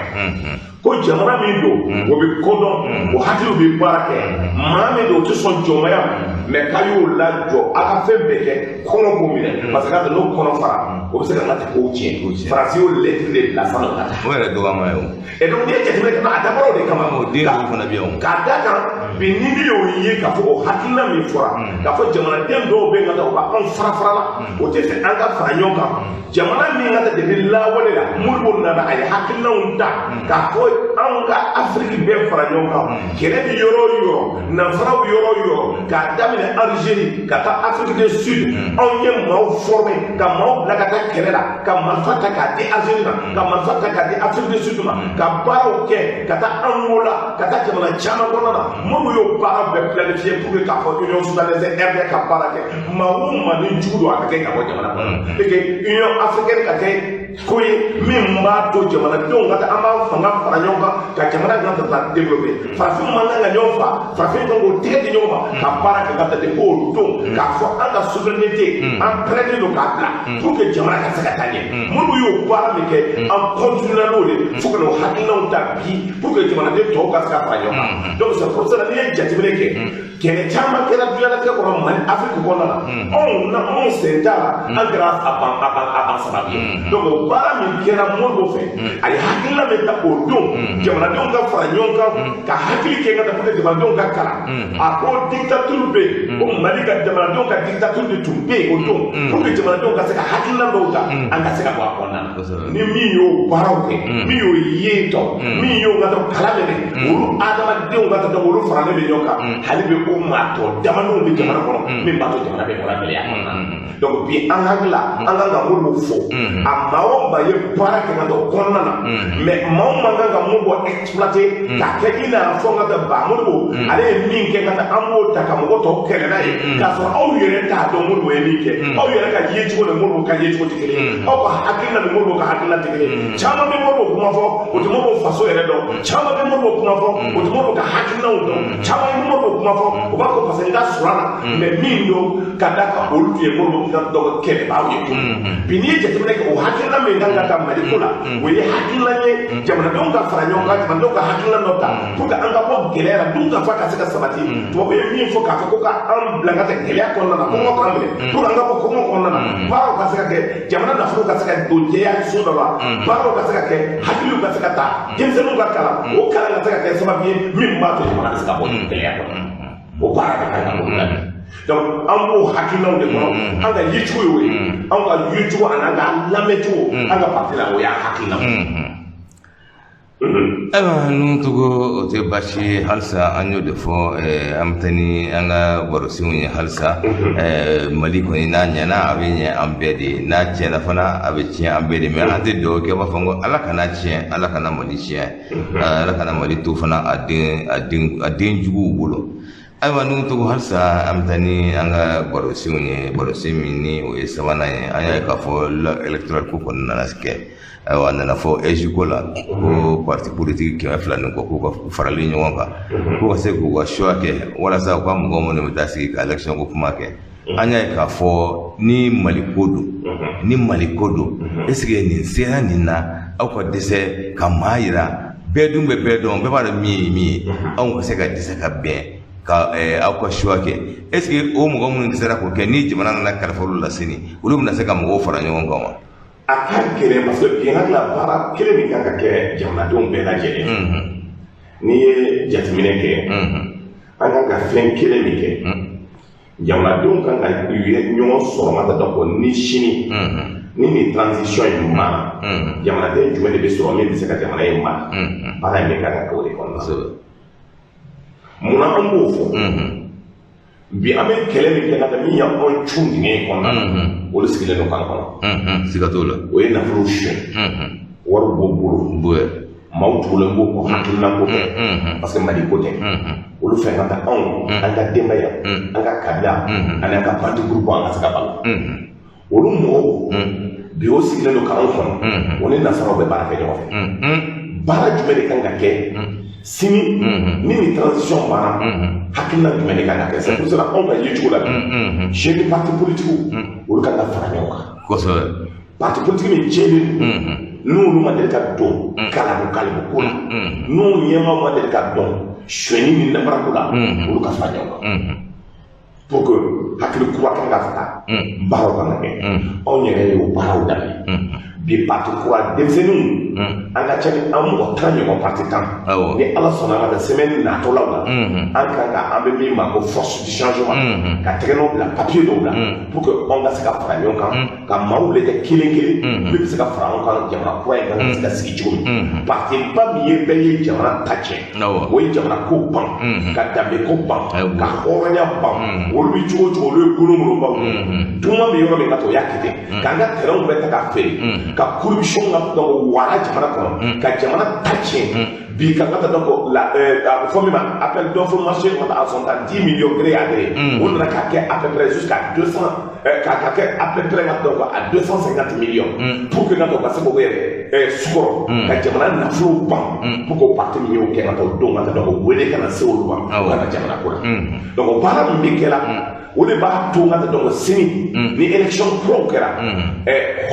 Ko jamana min don, o bɛ kodɔn, o hakiliw bɛ baara kɛ, maa min don, o tɛ sɔn jɔnmaya ma, mais k'a y'o lajɔ, a ka fɛn bɛɛ kɛ kɔngɔ k'o minɛ, parce que k'a n'o kɔnɔ fara, o bɛ se ka n ka kow tiɲɛ. Faransi y'o lettre de bila sanni ka taa. O yɛrɛ dɔgɔma ye o. Et donc n'i ye jateminɛ kɛ, a dabɔra o de kama. O den dɔw fana bɛ yan o. K'a da kan bi, ni ne y'o ye k'a fɔ o hakilina min fɔra, k'a fɔ jamanaden dɔw bɛ yen ka taa u ka anw fara fara la, o tɛ fɛ an ka fara ɲɔgɔn kan. Jamana min ka taa depuis lawale la, Modibo nana, a ye hakilinaw ta k'a fɔ anw ka Afiriki bɛɛ fara ɲɔgɔn kan, kɛlɛ bɛ yɔrɔ o yɔrɔ, nansaraw bɛ yɔrɔ o yɔrɔ, k'a daminɛ Algérie ka taa Afrique du Sud. Anw ye maaw former, ka maaw bila ka taa kɛlɛ la, ka marifa ta k'a di Algérie ma, ka marifa ta k'a di Afrique du Sud ma, ka baaraw kɛ ka taa Angola, ka taa jamana caman kɔnɔna na. Modibo y'o baara bɛɛ planifier pour que k'a fɔ Union soudanaise RD ka baara kɛ, maa o maa ni jugu don, a ka kɛ ka bɔ jamana kɔnɔ, et que Union africaine ka kɛ ko ye min b'a to jamanadenw ka taa an b'an fanga fara ɲɔgɔn kan ka jamana kan ka taa développer. Farafin man kan ka ɲɔgɔn fa, farafin kan k'o tɛgɛ di ɲɔgɔn ma ka baara kɛ ka taa depuis o don k'a fɔ an ka souveraineté, an prêt don k'a bila pour que jamana ka se ka taa ɲɛ. Minnu y'o baara min kɛ, an continuer n'o de fo ka n'o hakilinaw ta bi pour que jamanaden tɔw ka se ka fara ɲɔgɔn kan. Donc c'est pour cela, n'i ye jateminɛ kɛ, kɛlɛ caman kɛra diɲɛlatigɛ kɔnɔ Mali, Afiriki kɔnɔna na, anw na anw sen t'a la, an kɛra a ban sababu ye. Donc o baara min kɛra Modibo fɛ, a ye hakilina min ta o don, jamanadenw ka fara ɲɔgɔn kan ka hakili kɛ ka taa pour que jamanadenw ka kalan. A ko dictature bɛ yen, ko Mali ka jamanadenw ka dictature de tun bɛ yen o don, pour que jamanadenw ka se ka hakilina dɔw ta, an ka se ka bɔ a kɔnɔna na. Ni min y'o baaraw kɛ, min y'o ye tɔ, min y'o ka kalan minɛ, olu adamadenw ka taa olu faralen bɛ ɲɔgɔn kan, hali bɛ o maa tɔ damadɔw bɛ jamana kɔnɔ min b'a to jamana bɛ bɔra gɛlɛya kɔnɔna na. Donc bi, an hakili la, an kan ka Modibo fo. A maa o maa ye baara kɛ ka taa o kɔnɔna na, mais maa o maa kan ka Modibo exploiter k'a kɛ i n'a fɔ ka taa ba Modibo ale ye min kɛ ka taa, an b'o ta ka mɔgɔ tɔw kɛlɛ n'a ye, k'a sɔrɔ aw yɛrɛ t'a dɔn Modibo ye min kɛ. Aw yɛrɛ ka yecogo ni Modibo ka yecogo tɛ kelen ye, aw ka hakilina ni Modibo ka hakilina tɛ kelen ye. Caman bɛ Modibo kuma fɔ, o tɛ Modibo faso yɛrɛ dɔn. Caman bɛ Modibo kuma fɔ, o tɛ Modibo ka hakilinaw hakilinaw dɔn. Caman ye Modibo kuma fɔ, u b'a fɔ parce que n ka surun a la, mais min don ka d'a kan, olu tun ye Modibo ka dɔgɔ kɛlɛbaaw ye. Bi, n'i ye jateminɛ kɛ, o hakilina min kan ka ta Mali ko la, o ye hakilina ye jamanadenw ka fara ɲɔgɔn kan, jamanadenw ka hakilina dɔ ta pour que an ka bɔ gɛlɛya la, dun ka fa ka se ka sabati. Tubabu ye min fɔ k'a fɔ ko ka an bila ka taa gɛlɛya kɔnɔna na, kɔngɔ k'an minɛ, pour que an ka bɔ kɔngɔ kɔnɔna na, baaraw ka se ka kɛ, jamana nafolo ka se ka don jɛya so dɔ la, baaraw ka se ka kɛ, hakiliw ka se ka ta, denmisɛnninw ka kalan, o kalan ka se ka kɛ sababu ye min b'a to jamana bɛ se ka bɔ gɛlɛya kɔnɔ. O baara de kan ka boloda. Donc an b'o hakilinaw de kɔnɔ. An ka yecogo y'o ye, an ka yecogo ani an ka lamɛncogo an ka parti la, o y'a hakilinaw. Ayiwa, ninnu togo o tɛ baasi ye. Halisa an y'o de fɔ, an bɛ taa ni an ka barosenw ye halisa. Mali kɔni, n'a ɲɛna, a bɛ ɲɛ an bɛɛ de ye, n'a tiɲɛna fana, a bɛ tiɲɛ an bɛɛ de. Mais an tɛ dugawu kɛ, b'a fɔ ko Ala kana tiɲɛ, Ala kana Mali tiɲɛ, Ala kana Mali to fana a den juguw bolo. Ayiwa, n'u togo, halisa an bɛ taa ni an ka barosenw ye. Barosen min ni o ye sabanan ye, an y'a ye k'a fɔ loi électorale ko kɔni nana kɛ. Ayiwa, a nana fɔ AIGE ko la ko parti politique 200 ni kɔ k'u ka farali ɲɔgɔn kan k'u ka se k'u ka choix kɛ walasa u ka mɔgɔ minnu bɛ taa sigi ka élection ko kuma kɛ. An y'a ye k'a fɔ ni Mali ko don, ni Mali ko don, est ce que nin sera nin na, aw ka dɛsɛ ka maa yira? Bɛɛ dun bɛ bɛɛ dɔn, bɛɛ b'a dɔn min ye min ye. Anw ka se ka dɛsɛ ka bɛn ka aw ka choix kɛ, est ce que o mɔgɔ minnu dɛsɛra k'o kɛ, ni jamana nana kalifa olu la sini, olu bɛna se ka mɔgɔw fara ɲɔgɔn kan wa? A ka gɛlɛn, parce que bi n hakili la, baara kelen min kan ka kɛ jamanadenw bɛɛ lajɛlen, n'i ye jateminɛ kɛ, an kan ka fɛn kelen min kɛ, jamanadenw kan ka ɲɔgɔn sɔrɔ ma ta. Donc ni sini ni nin transition in banna, jamanaden jumɛn de bɛ sɔrɔ min bɛ se ka jamana in mara? Baara in bɛ kan ka kɛ o de kɔnɔna na. Munna an b'o fɔ? Bi an bɛ kɛlɛ min kɛ ka taa, min y'anw cun dingɛ in kɔnɔna na, olu sigilen don kan kɔnɔ. Siga t'o la. O ye nafolo suɲɛ, wari b'o bolo, maaw tugulen b'o kɔ, hakilina ko tɛ, parce que Mali ko tɛ. Olu fɛ ka taa anw, an ka denbaya, an ka kabila ani an ka parti groupe, an ka se ka balo. Olu mɔgɔw bi, o sigilen don k'anw kɔnɔ, o ni nasaraw bɛ baara kɛ ɲɔgɔn fɛ. Baara jumɛn de kan ka kɛ sini ni nin transition banna? Hakilina jumɛn de kan ka kɛ? C'est pour cela, anw ka yecogo la bi, jeune parti politique, olu kan ka fara ɲɔgɔn kan. Parti politique min jɛlen don, n'olu ma deli ka don kalabu kalabu ko la, n'u ɲɛmaaw ma deli ka dɔn sonyɛni ni namarako la, olu ka fara ɲɔgɔn kan pour que hakili kura kan ka ta, baaraw kan ka kɛ. Anw yɛrɛ y'o baaraw daminɛ bi. Parti kura denmisɛnninw, an ka ca ni an mɔgɔ 10 ɲɔgɔn, parti 10. Ni Ala sɔnna, an ka taa semaine natɔlaw la, an kan ka an bɛ min ma ko force du changement, ka tɛgɛnɔ bila papier dɔw la pour que anw ka se ka fara ɲɔgɔn kan, ka maaw lajɛ kelen kelen min bɛ se ka fara anw kan, jamana kura in kan ka se ka sigi cogo min. Parti ba min ye bɛɛ ye jamana ta tiɲɛ, o ye jamana ko ban, ka danbe ko ban, ka hɔrɔnya ban, olu bɛ cogo o cogo, olu ye kolon ye. Duma bɛ yɔrɔ min ka to, o y'a kɛ ten, k'an ka terrainw bɛɛ ta k'a feere, ka corruption ka donc wara jamana kɔnɔ, ka jamana ta tiɲɛ. Bi ka ka taa donc la a bɛ fɔ min ma appel d'offre marché ka taa à son temps 10 millions gré à gré, o nana k'a kɛ à peu près jusqu'à 200, k'a kɛ à peu près ka donc à 250 millions, pour que ka donc ka se k'o yɛrɛ sukɔrɔ ka jamana nafolo ban, pour que o parti min y'o kɛ ka taa o don ka taa donc wele ka na se olu ma, u ka na jamana ko la. Donc o baara min bɛ kɛ la, o de b'a to n ka donc sini ni élection kuraw kɛra,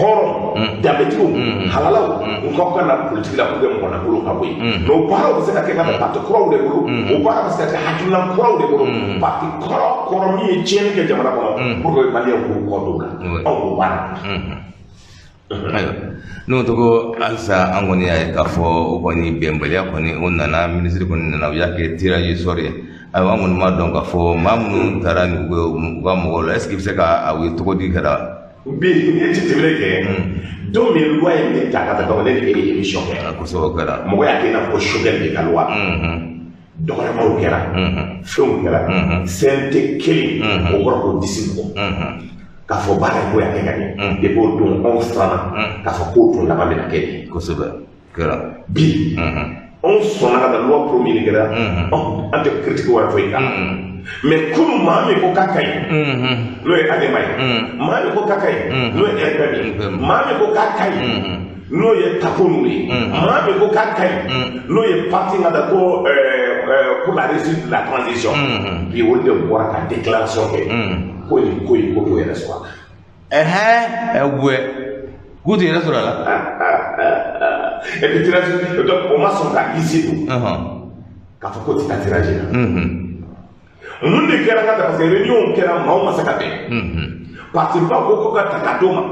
hɔrɔn danbetigiw halalaw u ka na politique la pour que mɔgɔ nafolo ka bɔ yen. Mais o baaraw bɛ se ka kɛ ka taa parti kuraw de bolo, o baara bɛ se ka kɛ hakilina kuraw de bolo, parti kɔrɔ kɔrɔ min ye tiɲɛni kɛ jamana kɔnɔ, pour que Maliyɛnw k'u kɔ don o la, anw b'o baara. Ayiwa, n'o tɔgɔ, halisa an kɔni y'a ye k'a fɔ o kɔni bɛnbaliya kɔni o nana, minisiri kɔni nana, u y'a kɛ tirage au sort ye. Ayiwa, an kɔni b'a dɔn k'a fɔ maa minnu taara ni u ka mɔgɔw la, est ce que i bɛ se ka u ye tɔgɔ di kɛra? Bi, n'i ye jateminɛ kɛ, don min loi in bɛ ta ka taa, donc ne ni e ye émission kɛ. Kosɛbɛ, o kɛra. Mɔgɔ y'a kɛ i n'a fɔ ko Choguel de ka loi, dɔgɔyamaw kɛra, fɛnw kɛra, CNT kelen o kɔrɔ k'o disi bugɔ k'a fɔ baara in ko y'a kɛ ka ɲɛ. Depuis o don, anw siranna k'a fɔ k'o tun laban bɛna kɛ de. Kosɛbɛ, kɛra. Bi, anw sɔnna ka taa loi promulguer kɛra, an tɛ critique wɛrɛ foyi k'a la. Mais kunun, maa min ko k'a ka ɲi, n'o ye ADEMA ye, maa min ko k'a ka ɲi, n'o ye RPM ye, maa min ko k'a ka ɲi, n'o ye Tapo ninnu ye, maa min ko k'a ka ɲi, n'o ye parti ka da ko pour la réussite de la transition. Bi olu de bɔra ka déclaration kɛ ko nin ko in ko t'o yɛrɛ sɔrɔ a la. Ɛhɛn, k'u t'u yɛrɛ sɔrɔ a la. Et puis tirage, donc o ma sɔn ka liste don k'a fɔ k'o tɛ taa tirage la. Mun de kɛra ka taa, parce que réunion kɛra, maaw ma se ka bɛn. Parti ba ko ka ta ka d'o ma,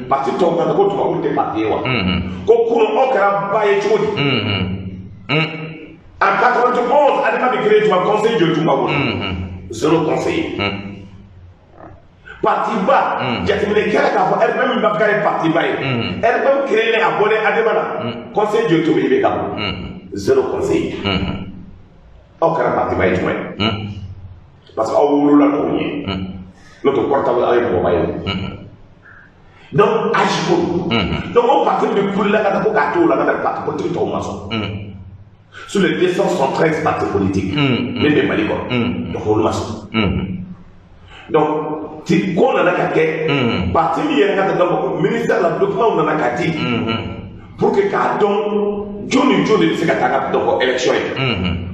parti tɔw ka ta ko tuma olu tɛ parti ye wa, ko kunun aw kɛra ba ye cogo di? En 91, Adema bɛ créé tuma, conseil joli tun b'a bolo? Zéro conseiller. Parti ba, jateminɛ kɛra k'a fɔ RPM min b'a fɔ k'a ye parti ba ye, RPM créé a bɔlen Adema la, conseil joli tun bɛ IBK bolo? Zéro conseiller. Aw kɛra parti ba ye jumɛn? Parce que aw wolola k'o ɲɛ, n'o tɛ kɔrɔta aw ye mɔgɔba ye. Donc âge ko donc o parti bɛ kulila ka taa ko k'a t'o la ka taa parti politique tɔw ma sɔn. Sur les 273 partis politiques min bɛ Mali kɔnɔ, donc olu ma sɔn. Donc ti ko nana ka kɛ parti min yɛrɛ ka taa, donc ministère la document nana ka di pour que k'a dɔn jɔn ni jɔn de bɛ se ka taa ka donc élection ye,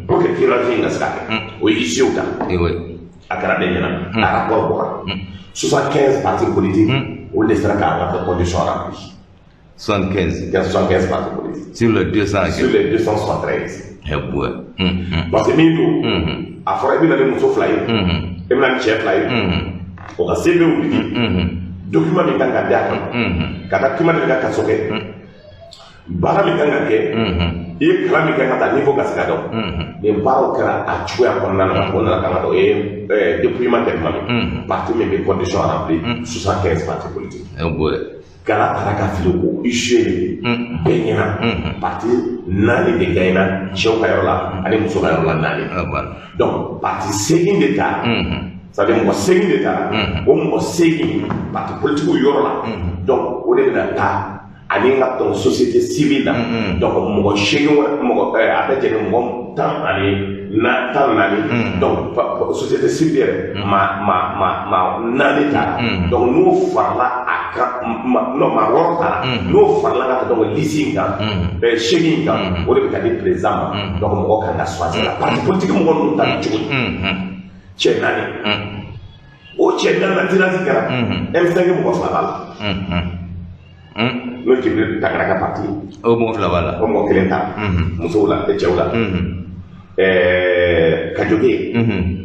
pour que tirage in ka se ka kɛ. O ye IGE ta, a kɛra bɛɛ ɲɛna, a rapport bɔra, 75 partis politiques olu de sera k'a ka condition remplie. 75. 75 partis politiques. Sur les 200. Sur les 273. Eh ouais. Parce que min don, a fɔra i bɛ na ni muso fila ye, i bɛ na ni cɛ fila ye, o ka CV bɛ di, document min kan ka d'a kan, ka taa document de ka kaso kɛ, baara min kan ka kɛ, i ye kalan min kɛ ka taa niveau ka se ka dɔn. Nin baaraw kɛra a cogoya kɔnɔna na, o nana kan ka dɔn, o ye dépouillement kɛ tuma min, parti min bɛ condition remplie, 75 partis politiques. Eh ouais. Gala taara ka fili ko issue bɛɛ ɲɛna, parti naani de gagnera, cɛw ka yɔrɔ la ani muso ka yɔrɔ la naani. Donc parti seegin de ta, c'est à dire mɔgɔ seegin de ta, o mɔgɔ seegin parti politique yɔrɔ la, donc o de bɛna taa ani n ka tɔn société civile la. Donc mɔgɔ seegin wɛrɛ, mɔgɔ a bɛ jɛ ni mɔgɔ 14, donc société civile yɛrɛ ma naani ta. Donc n'o farala a kan, non, maa wɔɔrɔ ta, n'o farala ka taa donc liste in kan, seegin in kan, o de bɛ ka di président ma. Donc mɔgɔ kan ka choisir la parti politique mɔgɔ ninnu ta bɛ cogo di? Cɛ naani, o cɛ naani na, tirage kɛra, M5 mɔgɔ fila b'a la, n'o ye Djibril Tangara ka parti ye. O mɔgɔ fila b'a la. O mɔgɔ kelen ta musow la, cɛw la. Kajoge,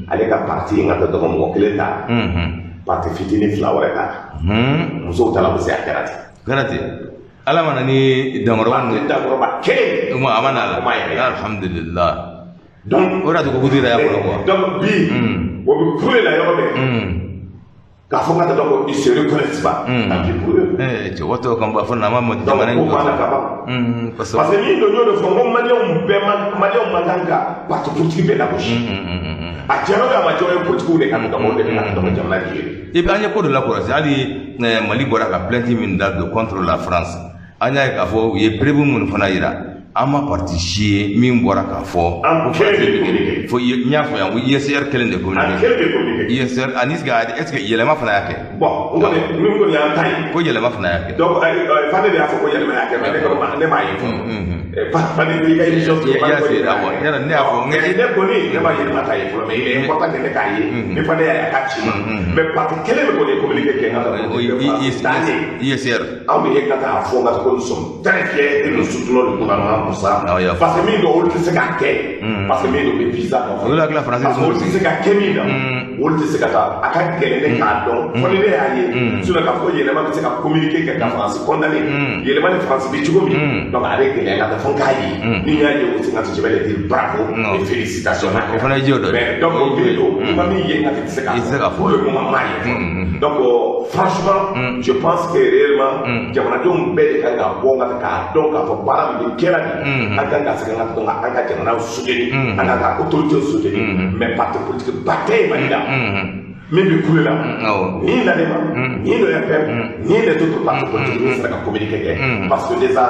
ale ka parti in ka taa dɔgɔ mɔgɔ kelen ta, parti fitinin fila wɛrɛ ta, musow ta la bɛ se a kɛra ten. Kɛra ten, ala ma na ni dankɔrɔba ninnu. Dankɔrɔba kelen. O ma, a ma na la. O ma yɛrɛ. Alhamdulillah. Donc o de y'a to ko kutu yɛrɛ y'a fɔlɔ quoi. Donc bi o bɛ kule la yɔrɔ bɛɛ k'a fɔ ka taa donc ils se reconnaissent pas. Tant pis pour eux. Cɛ waati kan ba fɔ n'a ma mɔ jamana in. Donc ko banna ka ban. Parce que min don, n y'o de fɔ, n ko maliyɛnw bɛɛ man, maliyɛnw man kan ka parti politique bɛɛ lagosi. A jara o ye, a ma diya o ye, politigiw de ka dɔgɔ, o de bɛ ka dɔgɔ jamana di ye. Et puis an ye ko dɔ lakɔlɔsi, hali Mali bɔra ka plainte min da don contre la France, an y'a ye k'a fɔ u ye preuve minnu fana yira, an ma parti si ye min bɔra k'a fɔ. An kelen de communiqué. Fo n y'a fɔ yan ko ISR kelen de communiqué. An kelen de communiqué. ISR ani est ce que yɛlɛma fana y'a kɛ? Bon, n kɔni min kɔni y'an ta ye. Ko yɛlɛma fana y'a kɛ. Donc Fane de y'a fɔ ko yɛlɛma y'a kɛ, mais ne kɔni ma, ne m'a ye fɔlɔ. Fane n'i ka émission. Awɔ, yala ne y'a fɔ. Ne kɔni ne ma yɛlɛma ta ye fɔlɔ, mais il est important que ne k'a ye. Ni Fane y'a ye, a k'a ci ma. Mais parti kelen de kɔni ye communiqué kɛ n ka taa. ISR. Anw de ye ka taa fɔ n ka ko nous sommes très fiers et nous soutenons le gouvernement pour ça. Parce que min don, olu tɛ se k'a kɛ. Parce que min don, u bɛ visa nɔfɛ. Olu hakili la français. Parce que olu tɛ se ka kɛ min na, olu tɛ se ka taa, a ka gɛlɛn ne k'a dɔn. Fo ni ne y'a ye. Sinon k'a fɔ ko yɛlɛma bɛ se ka communiquer kɛ ka France condamner. Yɛlɛma ni France bɛ cogo min. Donc a bɛ gɛlɛya ka taa fo n k'a ye. Ni n y'a ye aussi, n ka je vais les dire bravo et félicitations. O fana ye jɔ dɔ ye. Mais donc o bɛ don, i ma min ye, n ka tɛ se k'a fɔ. I tɛ se k'a fɔ. Pour le moment, n m'a ye fɔlɔ. Donc franchement, je pense que réellement jamanadenw bɛɛ de kan ka bɔ ka k'a dɔn k'a fɔ baara min bɛ kɛra nin, an kan ka se ka dɔn an ka jamana soutenir, an kan ka autorité soutenir, mais parti politique ba tɛ yen Mali la min bɛ kule la, ni l'ADEMA, ni le RPM, ni les autres partis politiques min sera ka communiquer kɛ. Parce que déjà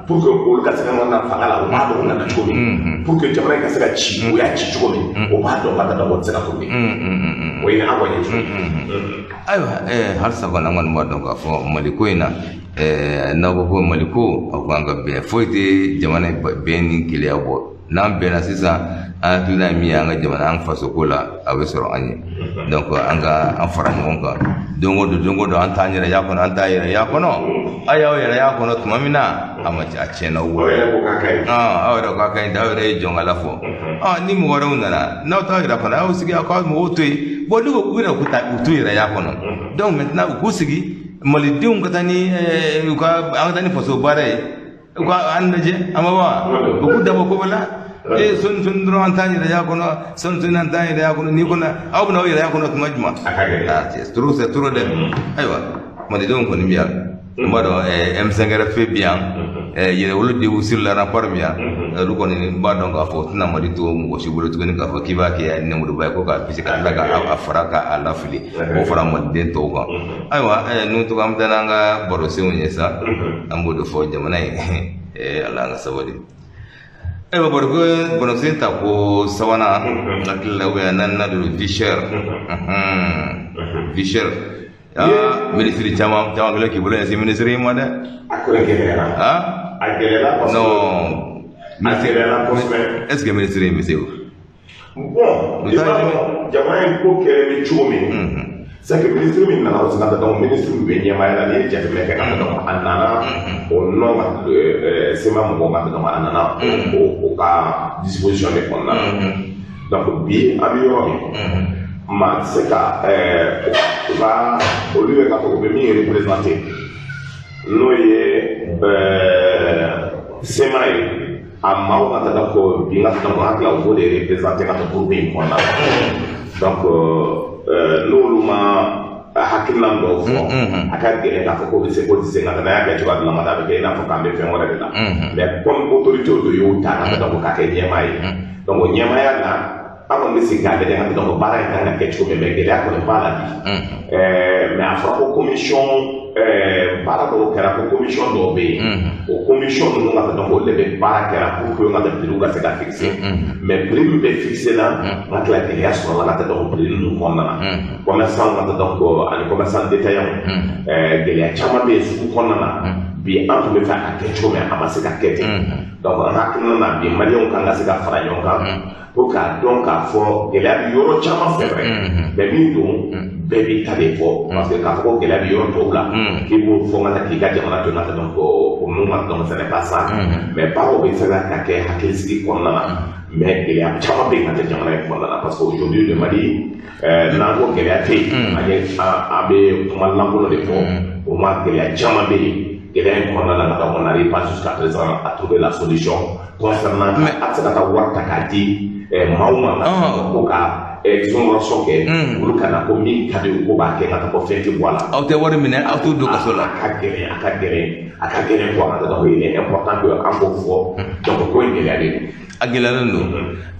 pour que olu ka se ka na fanga la, u b'a dɔn u nana cogo min, pour que jamana in ka se ka ci, u y'a ci cogo min, o b'a dɔn ka taa dɔn o tɛ se ka communiquer, o ye an kɔni ye cogo. Ayiwa, halisa kɔni an kɔni b'a dɔn k'a fɔ Mali ko in na, n'aw ko ko Mali ko, aw kan ka bɛn, foyi tɛ jamana bɛn ni gɛlɛya bɔ. N'an bɛnna sisan, an hakilina ye min ye an ka jamana, an faso ko la, a bɛ sɔrɔ an ye. Donc an ka an fara ɲɔgɔn kan don o don, don o don, an t'an yɛrɛ y'a kɔnɔ, an t'an yɛrɛ y'a kɔnɔ. A y'aw yɛrɛ y'a kɔnɔ tuma min na, a ma a tiɲɛna aw bolo. Aw yɛrɛ ko k'a ka ɲi. Aw yɛrɛ ko k'a ka ɲi, aw yɛrɛ ye jɔnkala fɔ. Ni mɔgɔ wɛrɛw nana, n'aw t'aw yɛrɛ kɔnɔ, aw sigi, aw ka mɔgɔw to yen. Bon, n'u ko k'u yɛrɛ ko ta, u t'u yɛrɛ y'a kɔnɔ. Donc maintenant u k'u sigi, malidenw ka taa ni u ka an ka taa ni faso baara ye, u ka an lajɛ, a ma wa u k'u dabɔ ko la. Ee, sɔni sɔni dɔrɔn an t'an yɛrɛ y'a kɔnɔ, sɔni sɔni an t'an yɛrɛ y'a kɔnɔ, n'i kɔnɔ aw bɛna aw yɛrɛ y'a kɔnɔ tuma jumɛn? A ka gɛlɛn. Ah, c'est trop, c'est trop dɛ. Ayiwa, malidenw kɔni bɛ yan, n b'a dɔn M5RFP bɛ yan, Yɛrɛwolo Debout sur la rempart bɛ yan. Olu kɔni, n b'a dɔn k'a fɔ u tɛna Mali to mɔgɔ si bolo tuguni k'a fɔ k'i b'a kɛ nɛmuruba ye ko k'a bisi ka tila k'a fara k'a lafili k'o fara maliden tɔw kan. Ayiwa, n'u tɔgɔ, an bɛ taa n'an ka barosenw ye sa, an b'o de fɔ jamana ye. Ala an ka sabali. Ayiwa, baroko barosen ta ko sabanan, n hakili la, ou bien naaninan don, vie chère, vie chère. Aa, minisiri caman caman kɛlen k'i bolo ɲɛsin minisiri in ma dɛ. A ko in gɛlɛyara. Ah. A gɛlɛyara parce que Non. A gɛlɛyara kosɛbɛ. Est ce que minisiri in bɛ se o? Bon, i b'a dɔn jamana in ko kɛlen bɛ cogo min, c'est que ministre min nana o ka donc ministre min bɛ ɲɛmaaya la, n'i ye jateminɛ kɛ ka donc a nana o nɔ ka CMA mɔgɔw ka donc a nana o ka disposition de kɔnɔna na. Donc bi an bɛ yɔrɔ min, maa tɛ se ka u ka olu bɛ ka fɔ u bɛ min représenter, n'o ye CMA ye, a maaw ka taa ko bi ka donc an hakili la u b'o de représenter ka taa groupe in kɔnɔna na. Donc n'olu ma hakilina dɔw fɔ, a ka gɛlɛn k'a fɔ k'o bɛ se k'o tɛ se ka taa. N'a y'a kɛ cogoya dɔ la, a bɛ kɛ i n'a fɔ k'an bɛ fɛn wɛrɛ de la. Mais comme autorité dɔ y'o ta ka taa donc k'a kɛ ɲɛmaa ye, donc o ɲɛmaaya la, an kɔni bɛ sigi k'a lajɛ ka donc baara in kan ka kɛ cogo min. Mais gɛlɛya kɔni b'a la bi. Mais a fɔra ko commission baara dɔw kɛra, ko commission dɔw bɛ yen, o commission ninnu ka donc olu de bɛ baara kɛra pour que ka prix ka se ka fixer. Mais prix min bɛ fixer la, n ka tila gɛlɛya sɔrɔla ka taa donc prix ninnu kɔnɔna na. Commerçant ka taa donc ani commerçant détaillant, gɛlɛya caman bɛ yen sugu kɔnɔna na bi. An tun bɛ fɛ a ka kɛ cogo min, a ma se ka kɛ ten. Donc an hakilina na bi, maliyɛnw kan ka se ka fara ɲɔgɔn kan pour k'a dɔn k'a fɔ gɛlɛya bɛ yɔrɔ caman fɛ vrai. Mais min don, bɛɛ b'i ta de fɔ, parce que k'a fɔ ko gɛlɛya bɛ yɔrɔ tɔw la, k'i b'o fɔ ka taa k'i ka jamana to yen ka taa donc o ninnu ka donc ce n'est pas ça. Mais baaraw bɛ se ka kɛ hakilisigi kɔnɔna na. Mais gɛlɛya caman bɛ yen ka kɛ jamana in kɔnɔna na, parce que aujourd'hui le Mali, n'an ko gɛlɛya tɛ yen, an ye an bɛ kuma lankolon de fɔ. O ma gɛlɛya caman bɛ yen. Gɛlɛya in kɔnɔna na, donc on n'arrive pas jusqu'à présent à trouver la solution concernant a tɛ se ka taa wari ta k'a di maaw ma ko ka exonération kɛ, olu kana ko min ka di u ko b'a kɛ ka taa ko fɛn tɛ bɔ a la. Aw tɛ wari minɛ, aw t'u don kaso la. A ka gɛlɛn, a ka gɛlɛn, a ka gɛlɛn quoi. Donc il est important que an k'o fɔ, donc ko in gɛlɛyalen don. A gɛlɛyalen don,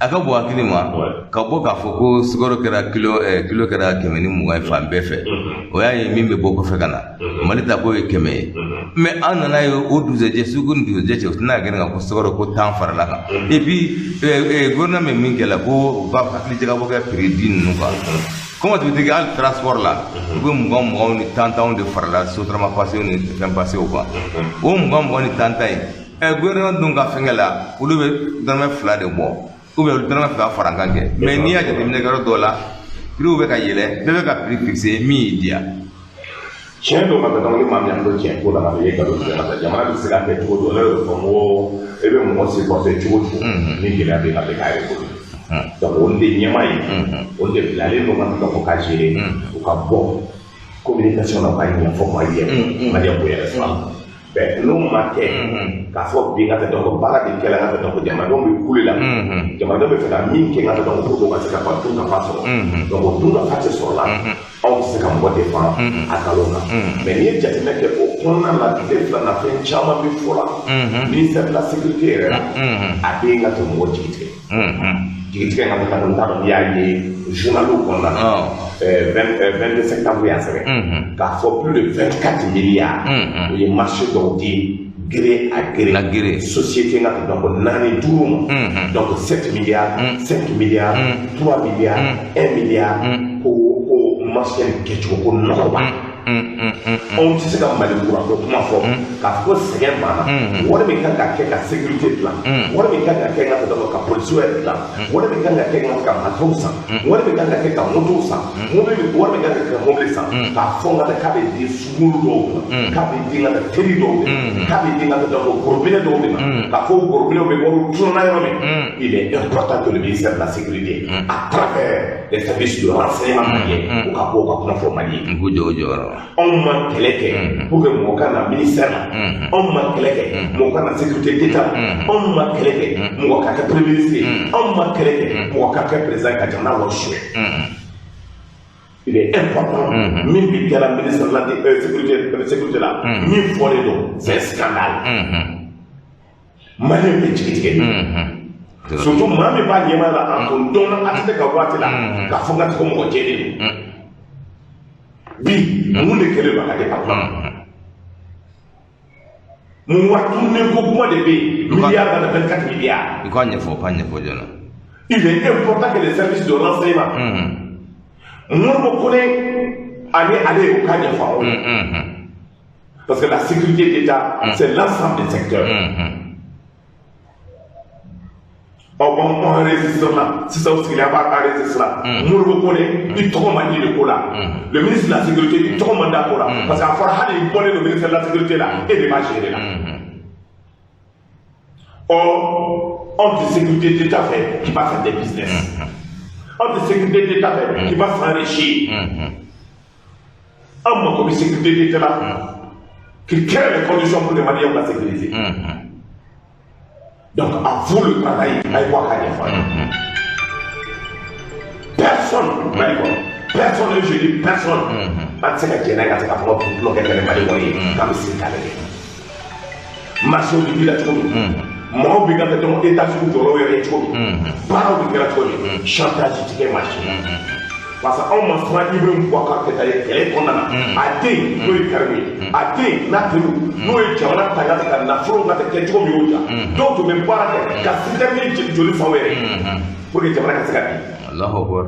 a ka bon hakili ma ka bɔ k'a fɔ ko sukaro kɛra kilo kɛra 120 ye fan bɛɛ fɛ. O y'a ye min bɛ bɔ kɔfɛ ka na Mali ta k'o ye 100 ye. Mais an nana ye o dugusɛjɛ, sugu ni dugusɛjɛ cɛ, u tɛna kɛ ka ko sukaro ko 10 farala kan. Et puis gouvernement bɛ min kɛ la ko u ka hakili jagabɔ kɛ prix di ninnu kan. Comment tu veux dire, hali transport la, u bɛ mugan muganw ni tan tanw de farala Sotrama passew ni fɛn passew kan. O mugan mugan ni tan tan in, gouvernement dun ka fɛnkɛ la, olu bɛ dɔrɔmɛ 2 de bɔ ou bien olu dɔrɔmɛ 2 fara kan kɛ. Mais n'i y'a jateminɛ kɛ yɔrɔ dɔw la, prix bɛ ka yɛlɛ, bɛɛ bɛ ka prix fixer min y'i diya. Tiɲɛ don ka taa ni maa min hakili tiɲɛ ko la, ka i ye nkalon tigɛ ka taa. Jamana bɛ se ka kɛ cogo dɔ, ne y'o fɔ n ko e bɛ mɔgɔ supporter cogo o cogo, ni gɛlɛya bɛ yen, a bɛ k'a yɛrɛ bolo. Donc olu de ɲɛmaa ye, olu de bilalen don ka taa ko ka gérer. U ka bɔ communication na, u ka ɲɛfɔ maliyɛn maliyɛn k'o yɛrɛ sɔrɔ. Bɛn n'o ma kɛ k'a fɔ bi ka taa donc baara bɛ kɛla ka taa donc jamanadenw bɛ kule la, jamanadenw bɛ fɛ ka min kɛ ka taa donc pour que u ka se ka dun ka fa sɔrɔ. Donc o dun ka fa tɛ sɔrɔ la, anw tɛ se ka mɔgɔ défend a nkalon kan. Mais n'i ye jateminɛ kɛ o kɔnɔna la, tile fila na, fɛn caman bɛ fɔ la ministère de la sécurité yɛrɛ la, a bɛ yen ka to mɔgɔ jigi tigɛ, jigi tigɛ ka taa. N t'a dɔn n'i y'a ye journaliw kɔnɔna na, 22 septembre y'a sɛbɛn k'a fɔ plus de 24 milliards, u ye marché dɔw di gré à gré. À gré. Société nga donc naani duuru ma, donc 7 milliards, 5 milliards, 3 milliards, 1 milliard, ko marché nin kɛcogo ko nɔgɔ b'a Anw tɛ se ka Mali kura ko kuma fɔ k'a fɔ ko sɛgɛn banna. Wari min kan ka kɛ ka sécurité dilan, wari min kan ka kɛ ka ka polisiw yɛrɛ dilan, wari min kan ka kɛ ka marifaw san, wari min kan ka kɛ ka motow san, wari min kan ka kɛ ka mobili san, k'a fɔ n ka k'a bɛ di sunguru dɔw ma, k'a bɛ di n ka teri dɔw de ma, k'a bɛ di n ka gorobinɛ dɔw de ma, k'a fɔ gorobinɛw bɛ wari tununa yɔrɔ min. Il est important que le ministère de la sécurité, à travers les services de renseignement maliens, u ka bɔ u ka kuma fɔ Mali ye. K'u jɔ u jɔyɔrɔ. Anw ma kɛlɛ kɛ pour que mɔgɔ ka na ministère la, anw ma kɛlɛ kɛ mɔgɔ ka na sécurité d'État la, anw ma kɛlɛ kɛ mɔgɔ ka kɛ premier ministre ye, anw ma kɛlɛ kɛ mɔgɔ ka kɛ président ka jamana wari suɲɛ. Il est important, min bi kɛra ministre de la sécurité la, min fɔlen don, c'est un scandale. Malien bɛ jigi tigɛ, surtout maa min b'a ɲɛmaa la, a tun dɔnna ATT ka waati la k'a fɔ n ka ko mɔgɔ jɛlen don. Bi mun de kɛlen don a ka département? Mun wari tununnen ko kuma de bɛ yen, milliard ka na 24 milliards? I k'a ɲɛfɔ, k'a ɲɛfɔ joona. Il est important que les services de renseignement, Modibo Kone ani ale, u k'a ɲɛfɔ aw ye, parce que la sécurité d'État, c'est l'ensemble des secteurs. Aw b'anw enregistré la sisan, aw sigilen, a b'a enregistré la. Modibo Kone, i tɔgɔ man di de ko la. Le ministre de la sécurité, i tɔgɔ man d'a ko la, parce que a fɔra hali i bɔlen don ministère de la sécurité la, e de b'a gérer la. Or anw tɛ sécurité d'État fɛ qui va faire des business, anw tɛ sécurité d'État fɛ qui va s'enrichir. An mako bɛ sécurité d'État la qui crée les conditions pour les Maliens la sécuriser. Donc, à vous le travail, à y voir qu'à personne, Mali kɔnɔ, personne, je dis personne, an tɛ se ka jɛn n'a ye ka se k'a fɔ ko tulonkɛ kɛ ni Mali wari ye k'an bɛ sigi k'a lajɛ. Marché bɛ k'i la cogo min, mɔgɔw bɛ ka kɛ dɔrɔn état sugu jɔyɔrɔ yɛrɛ ye cogo min, baaraw bɛ kɛra cogo min, chantage ti kɛ marché la. Parce que anw ma siran Ibrahim Boubacar Keïta ye kɛlɛ kɔnɔna na, a den n'o ye Karimu ye, a den n'a teriw n'o ye jamana ta ka ka nafolo ka kɛ cogo min y'o ja. Dɔw tun bɛ baara kɛ ka citerne joli san u yɛrɛ ye pour que jamana ka se ka bin. Allahu akbar.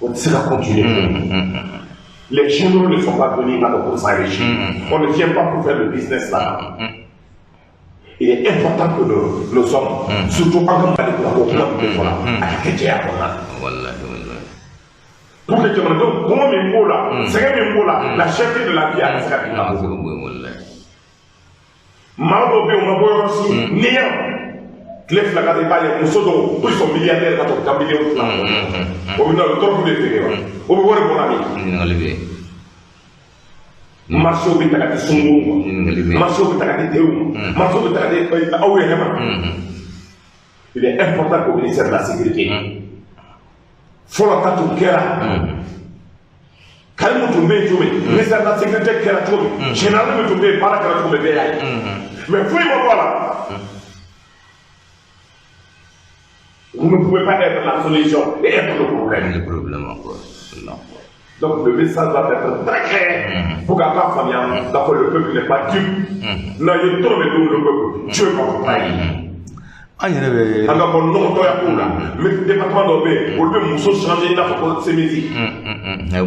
O tɛ se ka continuer. Les généraux ne sont pas venus là pour s'enrichir. On ne vient pas pour faire le business là. Il est important que nos hommes, surtout an ka Mali kura ko kuma min bɛ fɔ la, a ka kɛ jɛya kɔnɔna na. Wallahi, wallahi. Pour que jamanadenw, kɔngɔ min b'o la, sɛgɛn min b'o la, la cherté de la vie, a ka se ka bin. A ka se ka bɔ yen, wallahi. Maa dɔw bɛ yen, u ma bɔ yɔrɔ si, n'i y'a tile 2 ka taa, i b'a ye muso dɔw ko ils sont milliardaires ka to ka miliyɔn 2. O bɛ na, o bɛ tɔrɔfu de feere wa? O bɛ wari bɔ la min? Ɲininkali bɛ yen. Marché bɛ ta ka di sunkuruw Ɲininkali bɛ ma, yen. Marché bɛ ta ka di teriw ma, marché bɛ ta ka di aw yɛrɛ ma. Il est important qu'au ministère de la sécurité, fɔlɔ ta tun kɛra, Karimu tun bɛ yen cogo min, ministère de la sécurité kɛra cogo min, général min tun bɛ yen, baara kɛra cogo min, bɛɛ y'a ye, mais foyi ma bɔ a la. Vous ne pouvez pas être la solution et être le problème. Le problème encore. Non. Donc le message doit être très clair pour qu'à la famille, d'accord, le peuple n'est pas dupe. Non, il tourne le peuple. Dieu va vous trahir. An yɛrɛ bɛ. An ka bɔ nɔgɔtɔya kow la, département dɔw bɛ yen, olu bɛ muso changer i n'a fɔ ko chemise.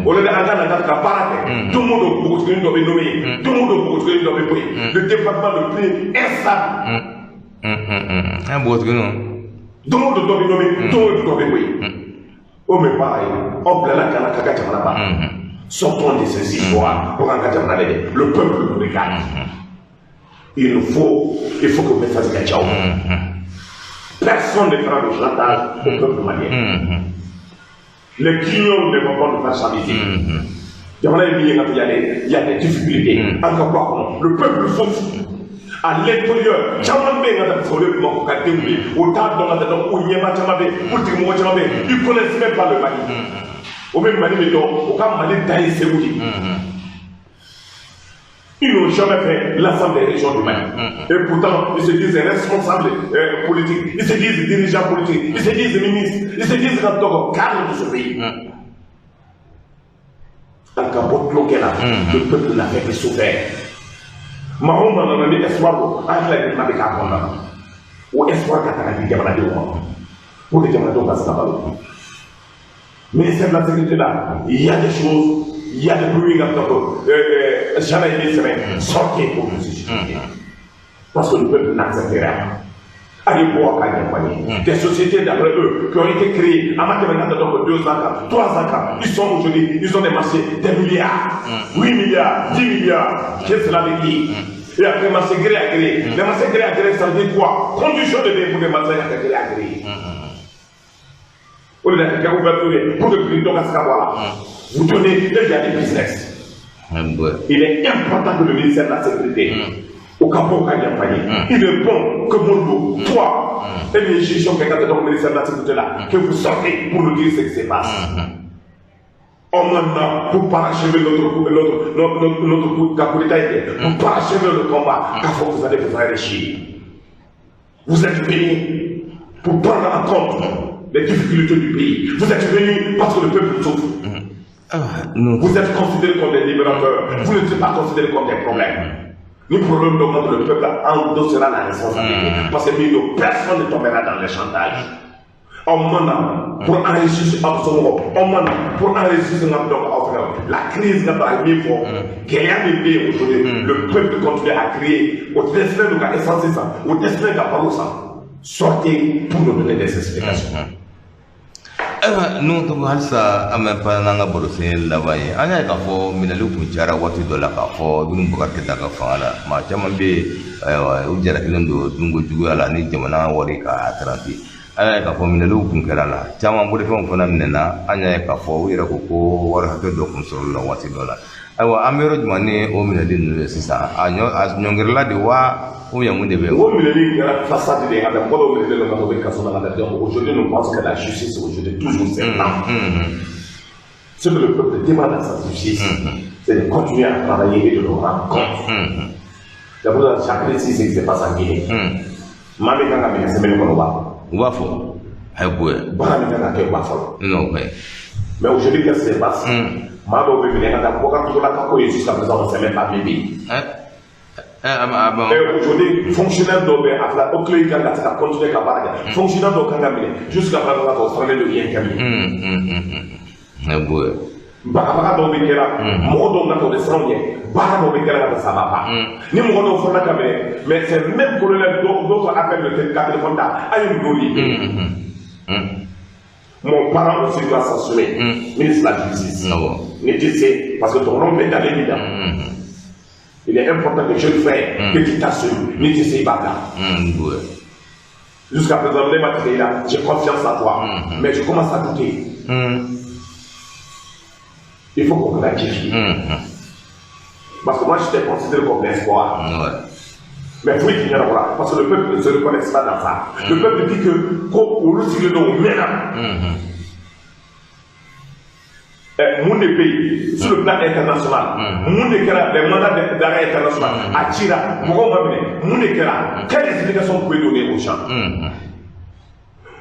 O de an ka na ka baara kɛ, don o don npogotiginin dɔ bɛ nommé yen, don o don npogotiginin dɔ bɛ bɔ yen. Le département le plus instable. An npogotiginin. Don o don dɔ bɛ nommé, don o don dɔ bɛ bɔ yen. O mɛ baara ye, aw bilala ka na k'a ka jamana baara. Sortons de ces histoires pour qu'an ka jamana lajɛ. Le peuple nous regarde. Il faut que message ka diya aw ma. Personne ne fera le chantage au peuple malien. Les clients ne vont pas nous faire s'amuser. Jamana ye min ye ka to, il y a des difficultés. An ka bɔ a kɔnɔ. Le peuple souffre. À l'intérieur, caman bɛ yen ka taa, parce que olu ye Bamakɔ ka denw ye, o t'a dɔn ka taa dɔn ko ɲɛmaa caman bɛ yen, politique mɔgɔ caman bɛ yen, ils connaissent même pas le Mali. O bɛ Mali min dɔn, o ka Mali dan ye Segu de ye. Ils n'ont jamais fait l'ensemble des régions du Mali. Et pourtant, ils se disent responsables politiques, ils se disent dirigeants politiques, ils se disent ministres, ils se disent cadres de ce pays. An ka bɔ tulonkɛ la, le peuple n'a fait que souffrir. Maa o maa nana ni espoir don, an tila de bɛ k'a kɔnɔna na. O espoir ka ta ka di jamanadenw ma pour que jamanadenw ka se ka balo. Ministère de la sécurité là, il y a des choses. il y a des bruits donc jamais une semaine sortez pour nous justifier. Parce que le peuple n'acceptera pas. Allez voir quand des sociétés d'après eux qui ont été créées à maintenant donc 2 ans, 3 ans, ils sont aujourd'hui, ils ont des marchés des milliards, 8 milliards, 10 milliards. Qu'est-ce que cela veut dire? Et après, marché gré à gré. Les marchés gré à gré, ça veut dire quoi? Condition de vie pour les marchés gré à gré. Au lieu d'être ouverture pour que le président vous donnez déjà des business. Il est important que le ministère de la Sécurité, au Capo il est bon que Mondo, toi, et les juges qui sont dans le ministère de la Sécurité là, que vous sortez pour nous dire ce qui se passe. On en a pour parachever notre coup d'état, pour parachever le combat, car vous allez vous enrichir. Vous êtes venus pour prendre en compte les difficultés du pays. Vous êtes venus parce que le peuple souffre. Vous êtes considérés comme des libérateurs. Vous n'êtes pas considérés comme des problèmes. Ni problème d'augmente, le peuple endossera la responsabilité. Parce que personne ne tombera dans les chantages. On m'en a pour enrichir on m'en a pour enrichir la crise n'a pas mis fort. Aujourd'hui, le peuple continue à crier au destin de la essence, au destin de la parole. Sortez pour nous donner des explications. Nous sommes halisa an bɛ pan n'an ka barosen laban ye. An y'a ye k'a fɔ minɛliw kun cayara waati dɔ la k'a fɔ Dunu Boubacar Keita ka fanga la, maa caman bɛ yen, ayiwa, u jarakilen don dunko juguya la ni jamana wari k'a taranti. An y'a ye k'a fɔ minɛliw kun kɛra la, caman bolofɛnw fana minɛna. An y'a ye k'a fɔ u yɛrɛ ko ko wari hakɛ dɔ kun sɔrɔla la waati dɔ la. Ayiwa, an bɛ yɔrɔ jumɛn ni o minɛli ninnu ye sisan? A ɲɔngirila de wa, ou bien mun de bɛ yen? O minɛli kɛra façade de ye, ka taa mɔgɔ dɔw minɛlen don ka taa u bɛ kaso la ka taa. Donc aujourd'hui, nous pensons que la justice aujourd'hui toujours c'est lent. Ce que le peuple demande à sa justice, c'est de continuer à travailler et de nous rendre compte. D'abord, j'apprécie ce qui se passe en Guinée. Maa min kan ka minɛ semaine kɔnɔ, u b'a fɔ. U b'a fɔ a ye bonya. Baara min kan ka kɛ, u b'a fɔ. Non, ouais. Mais aujourd'hui, qu'est-ce qui se passe? Maa dɔw bɛ minɛ ka taa Boubacar Togola ka ko ye, jusqu'à présent, on ne sait même pas min bɛ yen. Ah, Et aujourd'hui, fonctionnaire dɔw bɛ a fila o tile kan ka se ka continuer ka baara kɛ. Fonctionnaire dɔw kan ka minɛ jusqu'à présent ka o saralen don yen kɛ minɛ. A ye bonya. Bagabaga dɔw bɛ kɛra, mɔgɔ dɔw nata o bɛ siran ɲɛ, baara dɔw bɛ kɛra ka taa ça va pas. Ni mɔgɔ dɔw fɔlɔla ka minɛ, mais c'est même colonel dɔw dɔw appelle le ka téléphone ta a ye ninnu libéré. Mon parent aussi doit s'assumer, ministre de la Justice. Ah bon. Ni tu sais, parce que ton nom est dans les. Il est important que je le fasse, que tu t'assumes, ni tu sais pas là. Jusqu'à présent, là, j'ai confiance en toi, mais je commence à douter. Il faut qu'on clarifie. Parce que moi, j'étais considéré comme l'espoir. Mais oui, il y en a, parce que le peuple ne se reconnaît pas dans ça. Le peuple dit que, qu'on le signe maintenant. Mun de bɛ yen sur le plan international? Mun de kɛra les mandats d'arrêt international a cira, mɔgɔw ma minɛ, mun de kɛra? Quelle explication vous pouvez donner aux gens?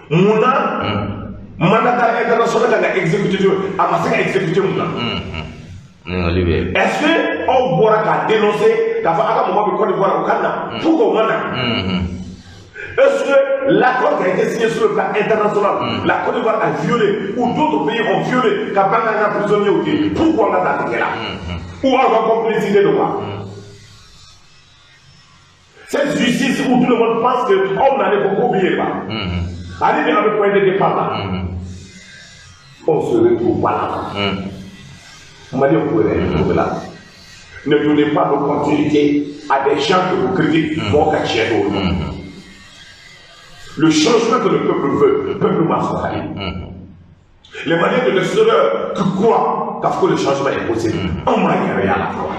Mun na mandat d'arrêt international kan ka exécuter, a ma se ka exécuter, mun na? Ɲininkali bɛ yen. Est-ce que aw bɔra k'a dénoncer k'a fɔ a ka mɔgɔ bɛ Côte d'Ivoire, o ka na, pourquoi o ma na? Est-ce que l'accord qui a été signé sur le plan international, la Côte d'Ivoire a violé, ou d'autres pays ont violé, qu'à Bangana prisonnier ou pourquoi on a attaqué là? Ou on va complicité de quoi? Cette justice où tout le monde pense qu'on allait beaucoup oublier là. Allez, avec point de départ là. On se retrouve pas là. Mali, on pourrait retrouver là. Ne donnez pas l'opportunité à des gens que vous critiquez, pour cacher. Le changement que le peuple veut, le peuple va s'en aller. Les manières de l'extérieur qui croient qu'à ce que le changement est possible, on m'a à la fois.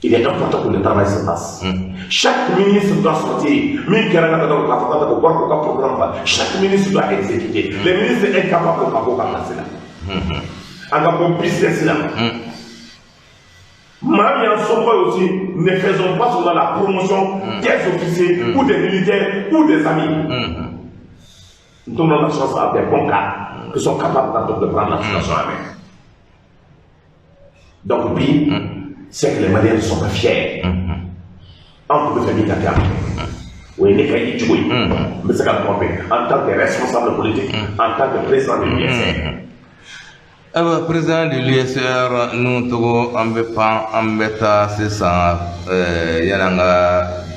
Il est important que le travail se fasse. Chaque ministre doit sortir. Chaque ministre doit exécuter. Les ministres incapables de faire passer là. Un bon business là. Mami en sombre aussi, ne faisons pas seulement la promotion des officiers ou des militaires ou des amis. Nous donnons la chance à des bons cadres qui sont capables de prendre la situation avec. Donc, oui, c'est que les Maliens ne sont pas fiers. En tout cas, oui, mais c'est en tant que responsable politique, en tant que président de l'USR. Ayiwa, président de l'USR ninnu tɔgɔ, an bɛ pan, an bɛ taa sisan yanni an ka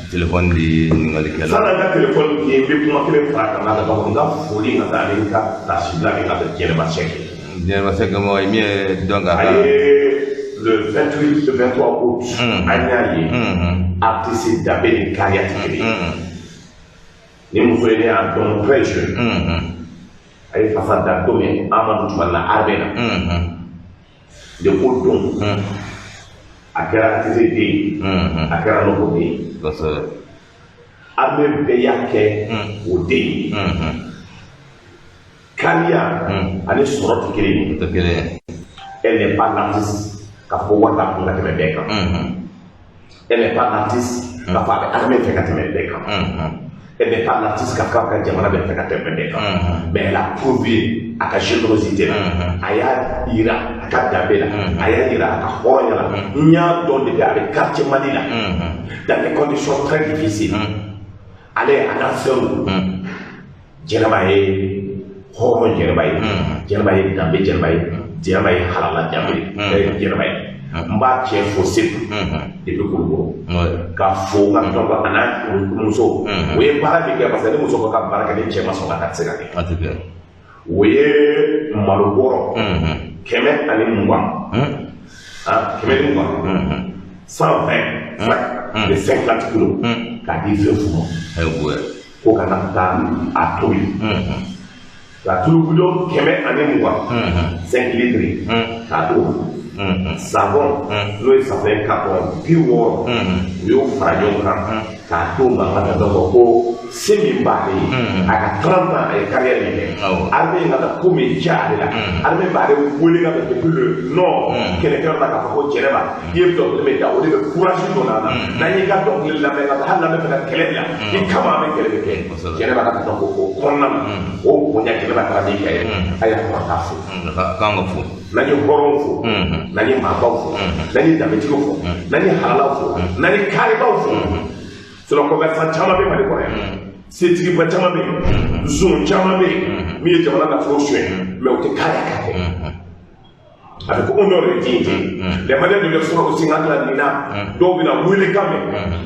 téléphone di ɲininkalikɛla. Sanni an ka téléphone di, n bɛ kuma kelen fara kan ka taa n ka foli ka taa ani n ka tasibila kɛ ka bɛn Jɛnɛba Sɛki. Jɛnɛba Sɛki mɔgɔ ye min ye dɔn ka A ye le 28, le 23 août, an y'a ye artiste danbe ni kariya tɛ kelen ye. Ni muso ye, ne y'a dɔn très jeune. A ye fasa da don min Amadu tuma na armée na. De ko don a kɛra ATT den ye, a kɛra nɔgɔ den ye. Armée bɛɛ y'a kɛ o den ye. Kariya ani sɔrɔ tɛ kelen ye. Tɛ kelen ye. Elle n'est pas l'artiste k'a fɔ wari b'a kun ka tɛmɛ bɛɛ kan. Elle n'est pas l'artiste k'a fɔ a bɛ armée fɛ ka tɛmɛ bɛɛ kan. Elle n'est pas l'artiste k'a fɔ k'a ka jamana bɛ fɛ ka tɛmɛ bɛɛ kan. Mais elle a prouvé a ka générosité la. A y'a yira a ka danbe la. A y'a yira a ka hɔrɔnya la. N y'a dɔn depuis a bɛ quartier Mali la. Dans des conditions très difficiles. Ale a n'a sœur. Jɛnɛba ye hɔrɔn Jɛnɛba ye. Jɛnɛba ye danbe Jɛnɛba ye. Jɛnɛba ye halala danbe Jɛnɛba ye. N b'a cɛ fo Segu. Depuis Kulukoro. Ka fo ka dɔn a n'a muso. O ye baara min kɛ, parce que ni muso ko ka baara kɛ, ni cɛ ma sɔn ka taa, tɛ se ka kɛ. A tɛ kɛ. O ye malo bɔrɔ 120. 120. 120 sacs de 50 kilos. K'a di fɛn fu ma. Ayiwa. Ko ka na taa a tobi. Ka tulu bidɔn 120. 5 litres. K'a d'o ma. Savon n'o ye safunɛ carton 60, u y'o fara ɲɔgɔn kan k'a d'o ma ka taa dɔn ko se min b'ale ye, a ka 30 ans, a ye carrière min kɛ armée in ka taa ko min diya ale la, armée b'ale wele ka bɛn depuis le nord kɛlɛkɛyɔrɔ la k'a fɔ ko Jɛnɛba, i ye dɔnkili min da, o de bɛ courage don an na, n'an y'i ka dɔnkili lamɛn ka taa, hali n'an bɛ fɛ ka kɛlɛ bila i kama, an bɛ kɛlɛ bɛ kɛ. Jɛnɛba ka taa ko o kɔnɔna na, o bonya Jɛnɛba taara min kɛ, a y'a fɔ k'a fo. K'an ka fo. N'an ye hɔrɔnw fo, n'an ye maabaw fo, n'an ye danbetigiw fo, n'an ye halalaw fo, n'an ye karibaw fo. Sinon commerçant caman bɛ Mali kɔnɔ yan, setigiba caman bɛ yen, zon caman bɛ yen min ye jamana nafolo suɲɛ, mais u tɛ kari ka kɛ. A bɛ ko honneur de dignité. Les Maliens de l'extérieur aussi, n ka tila nin na, dɔw bɛna wele kan mɛn,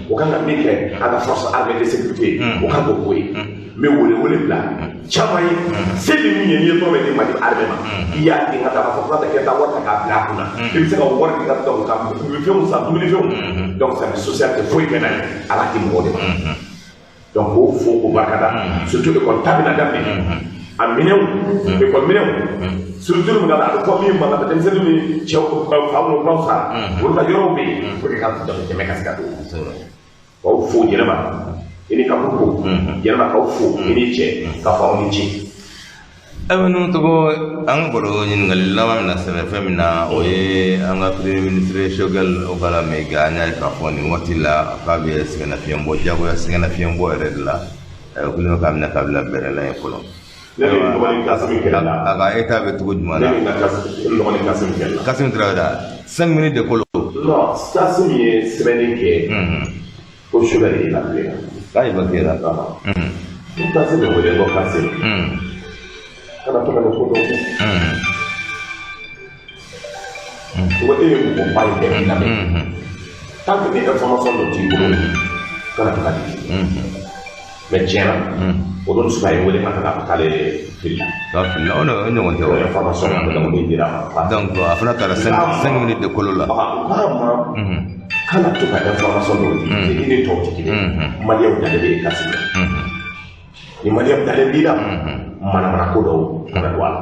o kan ka min kɛ an ka force armée de sécurité, o kan k'o k'o ye. N bɛ wele wele bila caman ye, se bɛ min ye, n'i ye tɔgɔ bɛ di Mali armée ma, i y'a di ka taa, k'a fɔ k'a tɛ kɛ taa wari ta k'a bila a kunna, i bɛ se ka wari di ka taa ka fɛnw san, dumunifɛnw. Donc service social tɛ foyi kɛ n'a ye, a b'a di mɔgɔw de ma. Donc k'o fo k'o barikada, surtout école ta bɛna daminɛ, a minɛnw, école minɛnw, structure min ka a bɛ fɔ min ma ka denmisɛnnin ni cɛw fa minnu baw sara, olu ka yɔrɔw bɛ yen pour que ka dɛmɛ ka se ka don. K'aw fo Jɛnɛba, i ni kaburu ko Jɛnɛba, k'aw fo i ni cɛ, k'a fɔ aw ni ce. Ayiwa, ninnu tɔgɔ, an ka baro ɲininkali laban min na sɛbɛn fɛn min na, o ye an ka premier ministre Choguel Kokalla Maïga. An y'a ye k'a fɔ nin waati la k'a bɛ sɛgɛnnafiɲɛbɔ, jagoya sɛgɛnnafiɲɛbɔ yɛrɛ de la. O kɛlen bɛ k'a minɛ k'a bila bɛrɛ la yen fɔlɔ. Ne ni dɔgɔnin Kasimi kɛlɛ la. A ka état bɛ cogo jumɛn na? Ne ni n ka dɔgɔnin Kasimi kɛlɛ la. Kasimi Tarawele, 5 minutes de kolo. Non, Kasimi ye sɛbɛnni kɛ ko Choguel évacué la. K'a évacué la. N Kasimi wele, n ko Kasimi, kana to ka nin ko dɔw kɛ. N ko e ye mɔgɔba ye, bɛɛ k'i lamɛn. Tant que ni information dɔ t'i bolo, kana to ka di. Mais tiɲɛ na, o don suba ye wele ka taga fɔ k'ale filila. K'a filila, o ɲɔgɔn tɛ o. Information ka taga min dira ma. Donc a fana taara 5 minutes de kolo la. U k'a ma kana to ka information dɔw di, i ni tɔw tɛ kelen ye. Maliyɛnw dalen bɛ e kasi la. Ni maliyɛnw dalen b'i la, manamana ko dɔw kana don a la.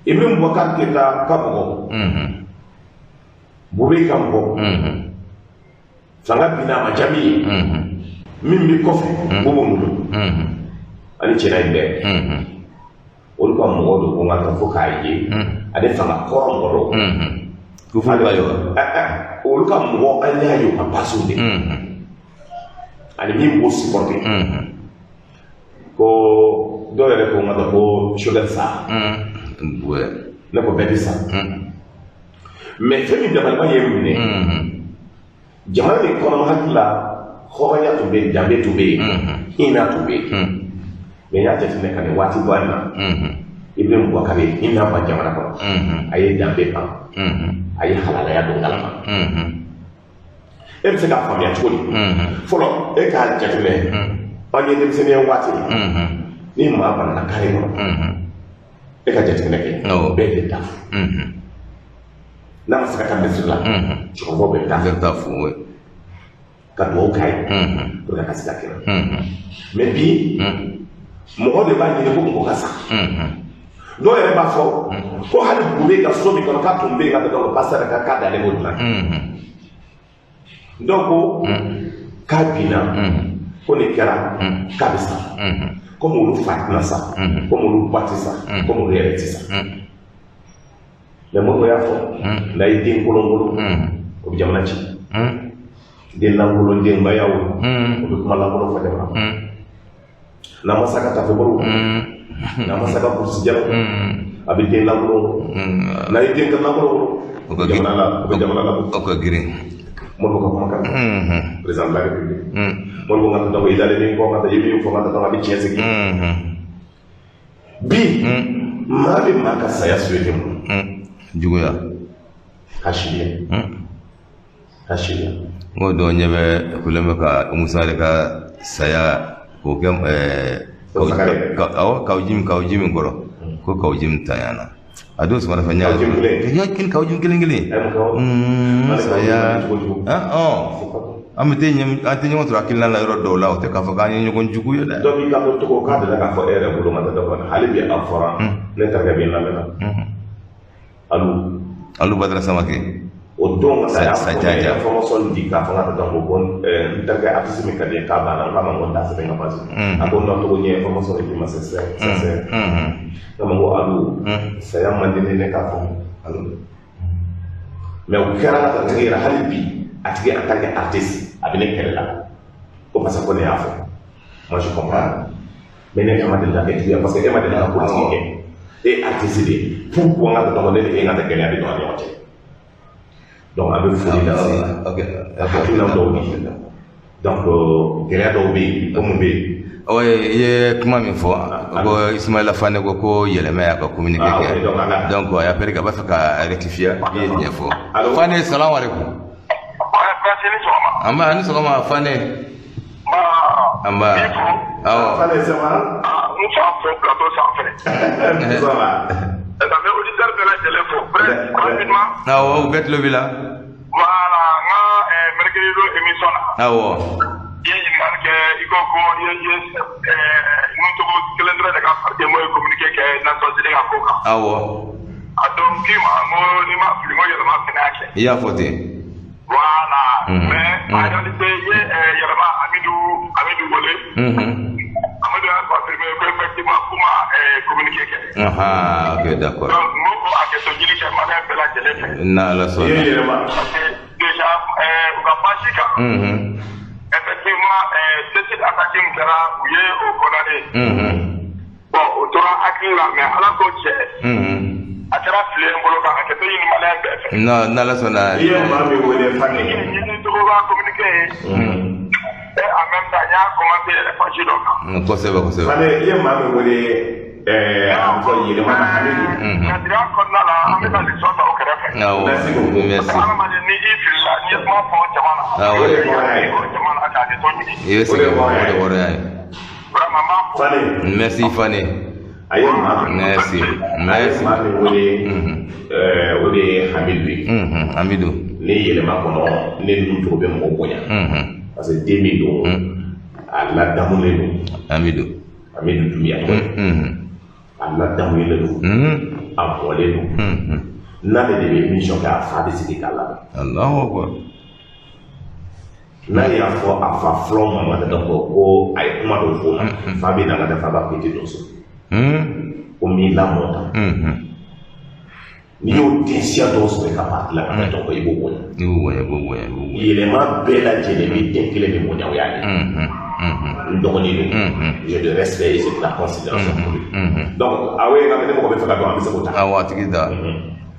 Ibrahim Boubacar Keïta ka mɔgɔ, Boubèye ka mɔgɔ, fanga binna a ma diya min ye, min bɛ kɔfɛ, Bobo ninnu ani cɛla in bɛɛ, olu ka mɔgɔ don ko n ka taa fo k'a ye ale fanga kɔrɔ mɔgɔ dɔw. Ko fo b'a ye wa? Olu ka mɔgɔ, an y'a ye u ka pasew de ani min b'o supporter, ko dɔw yɛrɛ ko n ka taa ko Choguel sa. Ne ko bɛɛ bɛ sa, mais fɛn min dabaliban ye minɛ, jamana nin kɔnɔ, hakili la hɔrɔnya tun bɛ yen, danbe tun bɛ yen, hinɛ tun bɛ yen. Mais n y'a jateminɛ ka nin waati ba in na, Ibrahim Boubacar ye hinɛ ba jamana kɔnɔ. A ye danbe ban, a ye halalaya don galama. E bɛ se k'a faamuya cogo di? Fɔlɔ, e k'a jateminɛ, an ye denmisɛnninya waati, ni maa banana kare kɔnɔ, e ka jateminɛ kɛ, bɛɛ bɛ taa fo. N'a ma se ka taa misiri la, cɛkɔrɔbaw bɛ taa fo ka dugawu k'a ye pour que a ka se ka kɛnɛ. Mais bi, mɔgɔ de b'a ɲini ko mɔgɔ ka sa. Dɔw yɛrɛ b'a fɔ ko hali dugu bɛ ka so min kɔnɔ k'a tun bɛ yen ka dɔn pasteur ka k'a dalen b'o dilan. Dɔw ko k'a binna, ko nin kɛra k'a bɛ sa, komi olu fa tɛna sa, komi olu ba tɛ sa, komi olu yɛrɛ tɛ sa. Mais Modibo y'a fɔ, n'a ye den kolonkolon, o bɛ jamana ci. Den lankolon, denba y'a wolo, o bɛ kuma lankolon fɔ jamana kɔnɔ. N'a ma sa ka tafe bolo, n'a ma sa ka kurusi jala, a bɛ den lankolon. N'a ye den lankolon wolo, o bɛ jamana la, o bɛ jamana labɔ. O ka girin. Modibo ka kumakan, président de la République. Modibo ka taa i dalen min kɔ ka taa i min fɔ ka taa a bɛ tiɲɛ sigi. Bi maa bɛ maa ka saya souhaité mun? Juguya. Ka siriya. Ka siriya. N ko dɔw ɲɛ bɛ kulen bɛ ka Musa de ka saya k'o kɛ kawuji min kɔrɔ, ko kawuji min tanyana. A don sɔgɔmada fɛ n y'a kawuji kelen kelen. Saya an bɛ an tɛ ɲɔgɔn sɔrɔ hakilina la yɔrɔ dɔw la, o tɛ k'a fɔ k'an ye ɲɔgɔn jugu ye dɛ. Dɔ b'i ka fɔ cogo k'a delila k'a fɔ e yɛrɛ bolo ma dɔ kɔnɔ, hali bi a fɔra ne terikɛ bɛ n lamɛn na. Alu Badara Samake. O don ka taa y'a information di k'a fɔ n ka taa ko n terikɛ artiste min ka di n ye k'a banna, n k'a ma ko n t'a sɛbɛn n ka page. A ko non, Togo, n ye information de d'i ma, c'est sincère. N k'a ma ko Alu, saya man di ne k'a fɔ Alu. Mais o kɛra ka tigi yɛrɛ, hali bi a tigi en tant que artiste a bɛ ne kɛlɛ la ko parce que ko ne y'a fɔ. Moi je comprends, mais ne ma deli ka kɛ juguya parce que e ma deli ka politique kɛ, e artiste de ye. Pourquoi n ka taa ne ni e ka taa gɛlɛya bɛ don an ni ɲɔgɔn cɛ? Donc a bɛ foli lase hakilina dɔw di. Donc gɛlɛya dɔw bɛ yen, ko mun bɛ yen? I ye kuma min fɔ ko Ismaila Fane ko yɛlɛma y'a ka communiqué kɛ, donc a y'a pɛrɛ a b'a fɛ ka rectifier, i ye tiɲɛ fɔ. Fane, salamu aleykum. An ba, ni sɔgɔma Fane. An ba. Awɔ. Fane, ça va? N fa fo plateau sanfɛ. Ça va. N bɛ auditeur bɛɛ lajɛlen fo rapidement. Awɔ, u bɛɛ tulo b'i la. Voilà, n ka mercredi don émission na. Awɔ. I ye ɲininkali kɛ, i ko ko i ye nun cogo kelen dɔrɔn de ka parti m'o ye communiqué kɛ Nations Unies ka ko kan. Awɔ. A don k'i ma n ko n'i ma fili n ko yɛlɛma fɛnɛ y'a kɛ. I y'a fɔ ten. Voilà, mais en réalité i ye yɛlɛma Amidou wele. Amidou y'a confirmé ko effectivement k'u ma communiqué kɛ. Ok, d'accord. Donc n b'o hakɛto ɲini kɛ maliyɛn bɛɛ lajɛlen fɛ. N'Ala sɔnna. I ye yɛlɛma. Parce que déjà u ka page kan. Effectivement, cette attaque min kɛra, u ye o condamné. Bon, o tora hakili la, mais Ala ko cɛ. A kɛra fili ye n bolo kan, hakɛto ɲini maliyɛn bɛɛ fɛ. Non, n'Ala sɔnna. I ye maa min wele Fane. Ɲini cogo b'a communiqué ye. Et en même temps, n y'a commenté yɛrɛ page dɔ kan. Kosɛbɛ kosɛbɛ. Fane, i ye maa min wele a bɛ fɔ yɛlɛma na Hamidu. Kadiriya kɔnɔna la, an bɛ ka leçon ta o kɛrɛfɛ. Awɔ, merci beaucoup. Merci. Hadamaden ni i filila, n'i ye kuma fɔ jama na. Awɔ. O de ye hɔrɔnya ye. Jama na k'a leçon ɲini. I bɛ segin o de hɔrɔnya ye. Vraiment, n b'a fɔ. Fane. Merci Fane. A ye maa. Merci. Merci. A ye maa min wele o de ye Hamidu ye. Hamidu. Ne yɛlɛma kɔnɔ, ne ninnu cogo bɛ mɔgɔ bonya. Parce que den min don, a ladamunen don. Hamidu. Hamidu Dunbiya tɔgɔ ye. A ladamunen don. A mɔlen don. N'ale de bɛ émission kɛ, a fa bɛ sigi k'a lamɛn. Alahu akbar. N'a y'a fɔ a fa fɔlɔ ma ka ko a ye kuma dɔw fɔ o ma, fa bɛ na ka taa fa b'a fɔ i tɛ don so. Ko m'i lamɔ tan. N'i y'o den siya dɔw sɔrɔ i ka parti la ka taa i b'o bonya. I b'o bonya, i b'o bonya, i b'o bonya. Yɛlɛma bɛɛ lajɛlen bɛ den kelen de bonya, o y'a ye. N dɔgɔnin don. J'ai de respect et j'ai de la considération pour lui. Donc awo ye nka ni mɔgɔ bɛ fɛ ka dɔn, an bɛ se k'o ta. Awɔ, a tigi da.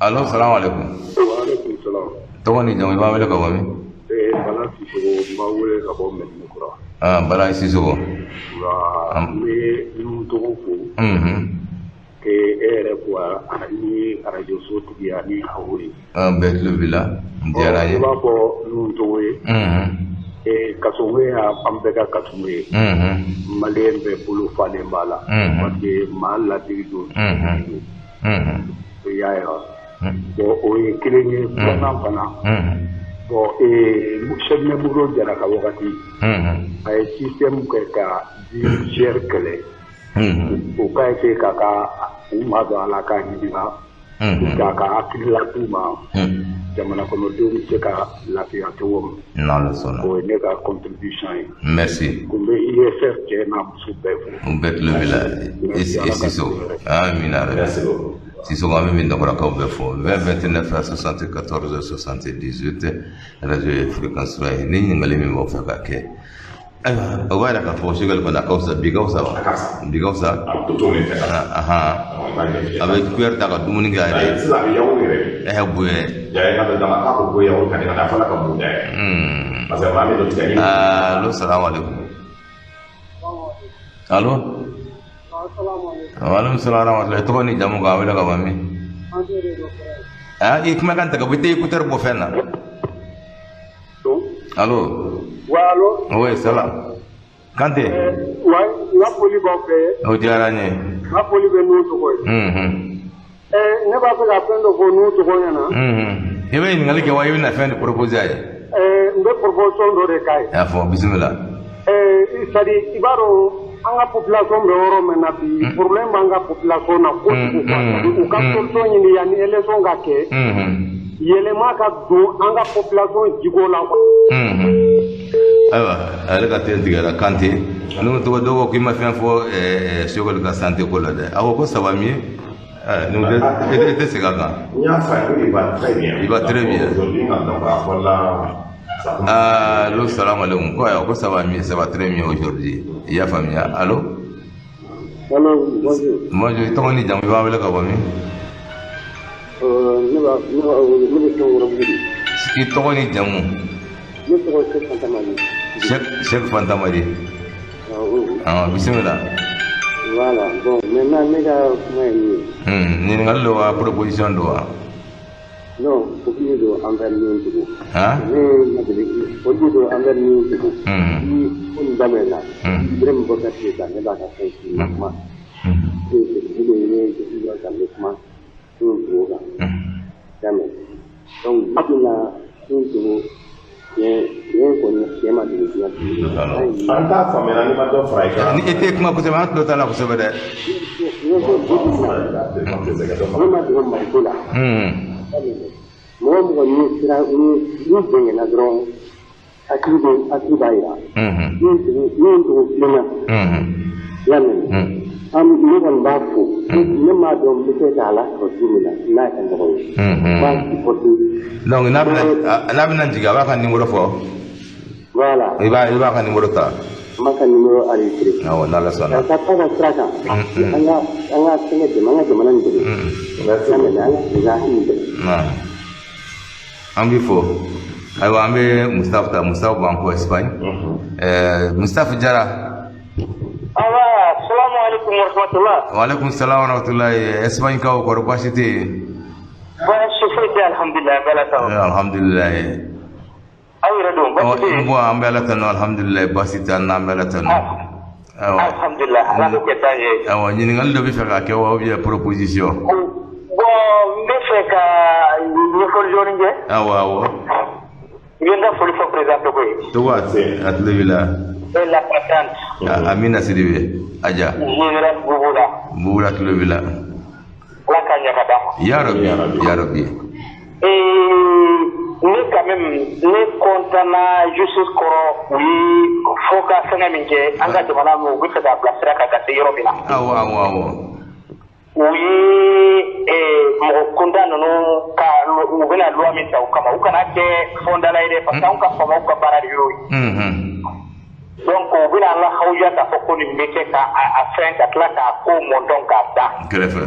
Allo, salamu aleykum. Wa aleykum salam. Tɔgɔ ni jamu, i b'an wele ka bɔ min? Bala Sisoko, n b'a wele ka bɔ Mɛdinakura. Bala Sisoko. Wa n bɛ nun tɔgɔ fo. K'e fo ni arajo so tigi ani aw ye. An bɛɛ tulo b'i la. N diyara n ye. I b'a fɔ ninnu tɔgɔ ye. Kasogo ye an bɛɛ ka kasogo ye. Maliyɛn bɛɛ bolo falen b'a la. Parce que maa ladiri don. I y'a ye wa. Bon o ye kelen ye filanan fana. Bon Sɛkinɛ Modibo Jara ka wagati. A ye système kɛ ka vie chère kɛlɛ. O ka essayer k'a ka u madon a la k'a ɲininka. K'a ka hakilila d'u ma. Jamana kɔnɔdenw bɛ se ka lafiya cogo min. N'Ala sɔnna. O ye ne ka contribution ye. Merci. Kun bɛ ISF cɛ n'a muso bɛɛ fo. U bɛɛ tulo b'i la. I Sisoko. Amina yarabi. Merci beaucoup. Sisoko an bɛ min Dakurakaw bɛɛ fo. 20 29 74 78 radio ye fréquence ye. Ni ɲininkali min b'aw fɛ ka kɛ. Ayiwa o b'a yira k'a fɔ Sogɛli kɔni a ka fisa bi ka fisa wa? A ka fisa. Bi ka fisa. A bɛ to min fɛ. A bɛ cuillère ta ka dumuni kɛ a yɛrɛ ye. Sisan a bɛ yaourt yɛrɛ. Bonya. Yaya ka dɔ d'a ma k'a ko ko yaourt ka di ka na a fana ka bon da yɛrɛ. Parce que maa min dɔ tigɛ ni. Allo salamu aleykum. Allo. Waaleykum salaam wa rahmatulah. Tɔgɔ ni jamu k'an wele ka bɔ min? I kumakan ta ka bɔ i tɛ écouteur bɔ fɛn na. Allo. Ouais, allo. Oui, salam. Kante. Ouais, n ka foli b'aw bɛɛ ye. O diyara n ye. N ka foli bɛ n'u tɔgɔ ye. Ne b'a fɛ ka fɛn dɔ fɔ n'u tɔgɔ ɲɛna. I bɛ ɲininkali kɛ wa i bɛna fɛn de proposer a ye? N bɛ proposition dɔ de k'a ye. A fɔ bisimila. C'est à dire i b'a dɔn an ka population bɛ yɔrɔ min na bi problème b'an ka population na kojugu quoi. U ka solution ɲini yanni élection ka kɛ. Yɛlɛma ka don an ka population jiko la quoi. Ayiwa ale ka te tigɛra Kante n'o tɔgɔ dɔw ko k'i ma fɛn fɔ Sogɛli ka santé ko la dɛ a ko ko ça va mieux. E tɛ segin a kan. N y'a fɔ a ye ko il va très bien. Il va très bien. Aujourd'hui donc a fɔla. Allo salam aleykum ko ayiwa ko ça va mieux, ça va très mieux aujourd'hui. I y'a faamuya. Allo. Allo bonjour. Bonjour i tɔgɔ ni jamu i b'an wele ka bɔ min? Ne bɛ Sɛnkɔrɔbugu de. I tɔgɔ ni jamu? Ne tɔgɔ ye Sɛki Fantamadi. Sɛki Fantamadi. Awɔ. Bisimila. Voilà bon maintenant ne ka kuma ye min ye. Ɲininkali don wa proposition don wa? Non foli don envers min Togo. Han? Ne ma deli foli don envers min Togo. Ni ko nin daminɛna. Ibrahim Boubacar Keïta ne b'a ka fɛn si ma kuma. Ne ye décision ta n bɛ kuma Togo kan. Jamais. Donc bi bi in na Togo tiɲɛ kɔni tiɲɛ ma dogo diɲɛ bi. An t'a faamuya n'i ma dɔ fara i kan. Ni e tɛ kuma kosɛbɛ an tulo t'a la kosɛbɛ dɛ. Ne ko bi bi in na ne ma dogo Maliko la. Mɔgɔ mɔgɔ ni sira ni bonyana dɔrɔn hakili b'a yira. Ni Togo filenna. I y'a mɛn. Ne kɔni b'a fo. Ne m'a dɔn n bɛ se k'a lasɔrɔ cogo min na n'a ka ɲɔgɔn ye. N b'a supporter. Donc n'a bɛna jigin a b'a ka numéro fɔ. Voilà. I b'a ka numéro ta. N b'a ka numéro enregistré. Awɔ n'Ala sɔnna. Ka taa ka sira kan. An ka fɛngɛ dɛmɛ an ka jamana in dɛmɛ. An ka président in dɛmɛ. An b'i fo. Ayiwa an bɛ Mustafa ta Mustafa b'an kɔ Espagne. Mustafa Jara. Awa salamu alaikum wa rahmatullah. Wa alaikum salam wa rahmatullah. Espagne kaw kɔrɔ baasi tɛ yen? Baasi foyi tɛ alhamdulilayi an bɛ Ala tanu. Alhamdulilayi. Aw yɛrɛ dun baasi tɛ yen? Bon an bɛ Ala tanu alhamdulilayi baasi tɛ an na an bɛ Ala tanu. Alhamdulilayi Ala k'o kɛ taa ɲɛ. Awɔ ɲininkali dɔ bɛ fɛ ka kɛ wa ou bien proposition? Bon n bɛ fɛ ka ɲɛfɔli dɔɔni kɛ. Awɔ awɔ. N bɛ n ka foli fɔ président Togo ye. Togo a tulo b'i la. Et la patente. Amina Sidibe Aja. Général Bouboula. Bouboula tulo b'i la. Ala k'a ɲɛ ka d'a ma. Ya Rabbi ya Rabbi. Ne quand même ne content na justice kɔrɔ u ye fo ka fɛngɛ min kɛ an ka jamana min u bɛ fɛ k'a bila sira kan ka se yɔrɔ min na. Awɔ awɔ awɔ. U ye mɔgɔ kuntan ninnu ka u bɛna loi min ta u kama u kana kɛ fɔndala ye dɛ parce que anw ka faamaw ka baara de y'o ye. Donc u bɛna an ka hawuja k'a fɔ ko nin bɛ kɛ ka a fɛn ka tila k'a ko mɔntɔn k'a da. Kɛrɛfɛ.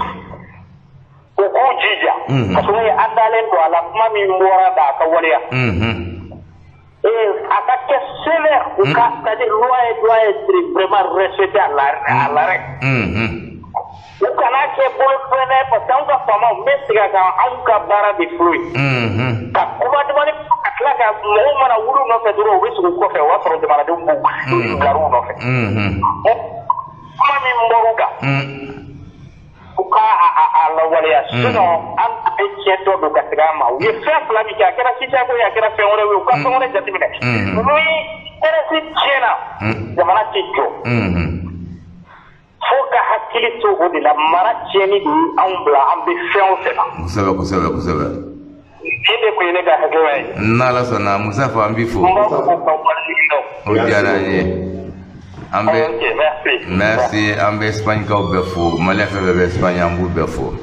U k'u jija. Parce que an dalen don a la kuma min bɔra da a ka waleya. A ka kɛ sévère u ka c'est-à-dire loi doit être vraiment respectée à l'arrêt. U kana kɛ bolo fɛnɛ, parce que anw ka faamaw, n bɛ segin a kan, anw ka baara de filɛ ye. Ka kuma dumani, ka tila ka mɔgɔw mana wuli u nɔfɛ dɔrɔn, u bɛ sigi u kɔfɛ, o b'a sɔrɔ jamanadenw b'u bilar'u nɔfɛ. Kuma min bɔr'u kan, u ka a lawaleya, sinon an bɛ tiɲɛ dɔ don ka segin an ma. U ye fɛn fila min kɛ, a kɛra sisako ye, a kɛra fɛn wɛrɛ ye, u ka fɛn wɛrɛ jateminɛ. Ni commerce tiɲɛna, jamana tɛ jɔ. Fo ka hakili to o de la. Mara tiɲɛni de ye anw bila an bɛ fɛn o fɛn na. Kosɛbɛ, kosɛbɛ, kosɛbɛ. Nin de kun ye ne ka hakilina ye. N'Ala sɔnna, Musafa, an b'i fo. N b'aw fo ka waleɲuman dɔn. O diyara an ye. An bɛ Ok, merci. Merci. An bɛ Espagne kaw bɛɛ fo, Malien fɛn fɛn bɛ Espagne, an b'u bɛɛ fo.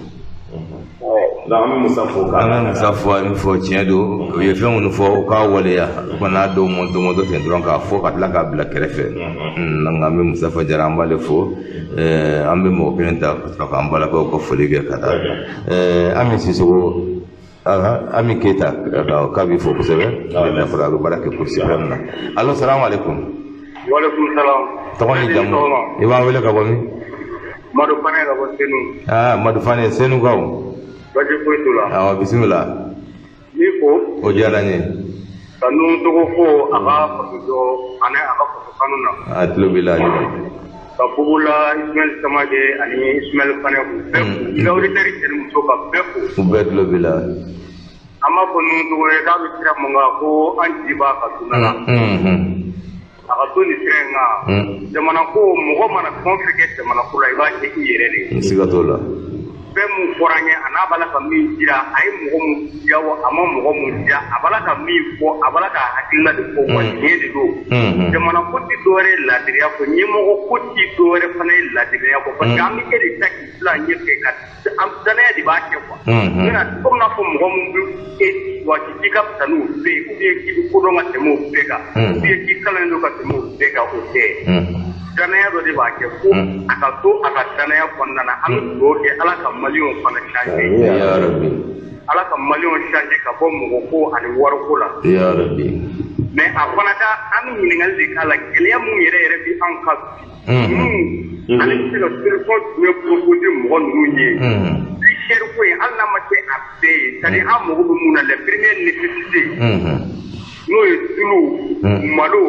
Donc an bɛ Musa fo k'a An bɛ Musa fo. A min fɔ tiɲɛ don, u ye fɛn minnu fɔ, u k'a waleya, u kana dɔw mɔntɔ mɔntɔ ten dɔrɔn k'a fɔ ka tila k'a bila kɛrɛfɛ. Donc an bɛ Musafa Jara, an b'ale fo. An bɛ mɔgɔ kelen ta ka sɔrɔ k'an balakaw ka foli kɛ ka taa. Ami Sisoko, Ami Keyita, k'a b'i fo kosɛbɛ. Ale fɔra a bɛ baara kɛ Cour suprême na. Allo, salamu aleykum. Walekum salam. Tɔgɔ ni jamu, i b'an wele ka bɔ min? Madu Fane ka bɔ Senu. Aa, Madu Fane, Senukaw. Basi foyi t'u la. Awɔ, bisimila. N b'i fo. O diyara n ye. Ka Nuhu Togo fo a ka faso jɔ ani a ka faso kanu na. A tulo b'i la. Ka Bugula Ismaël Samake ani Ismaël Fane k'u bɛɛ fo. I ka auditeurs cɛ ni muso ka bɛɛ fo. U bɛɛ tulo b'i la. An b'a fɔ Nuhu Togo ye k'a bɛ sira mun kan, ko an jigi b'a ka sunna la. A ka to nin sira in kan. Jamana ko, mɔgɔ mana fɛn o fɛn kɛ jamana ko la, i b'a kɛ i yɛrɛ de ye. Siga t'o la. Fɛn mun fɔra an ye, a n'a b'a la ka min jira, a ye mɔgɔ mun diya o, a ma mɔgɔ mun diya, a b'a la ka min fɔ, a b'a la ka hakilina de fɔ, wa tiɲɛ de don. Jamana ko ti dɔwɛrɛ ye laadiriya kɔ, ɲɛmɔgɔ ko ti dɔwɛrɛ fana ye laadiriya kɔ, parce que an bɛ e de ta k'i bila ɲɛfɛ ka an danaya de b'a kɛ quoi. N'a komi n'a fɔ mɔgɔ mun bɛ e waati k'i ka fisa n'o bɛɛ ye, ou bien k'i bɛ kodɔn ka tɛmɛ o bɛɛ kan, ou bien k'i kalannen don ka tɛmɛ o bɛɛ kan, o tɛ. Danaya dɔ de b'a kɛ ko a ka to a ka danaya kɔnɔna na. An bɛ dugawu kɛ, Ala ka Maliyɛnw fana changer. Ya Rabbi. Ala ka Maliyɛnw changer ka bɔ mɔgɔ ko ani wariko la. Ya Rabbi. Mais a fana ka, an bɛ ɲininkali de k'a la, gɛlɛya mun yɛrɛ yɛrɛ bɛ anw kan bi, ninnu, an bɛ se ka solution jumɛn proposer mɔgɔ ninnu ye? Vie chère ko in, hali n'a ma kɛ a bɛɛ ye, c'est à dire an mago bɛ mun na, les premières nécessités, n'o ye tulu, malo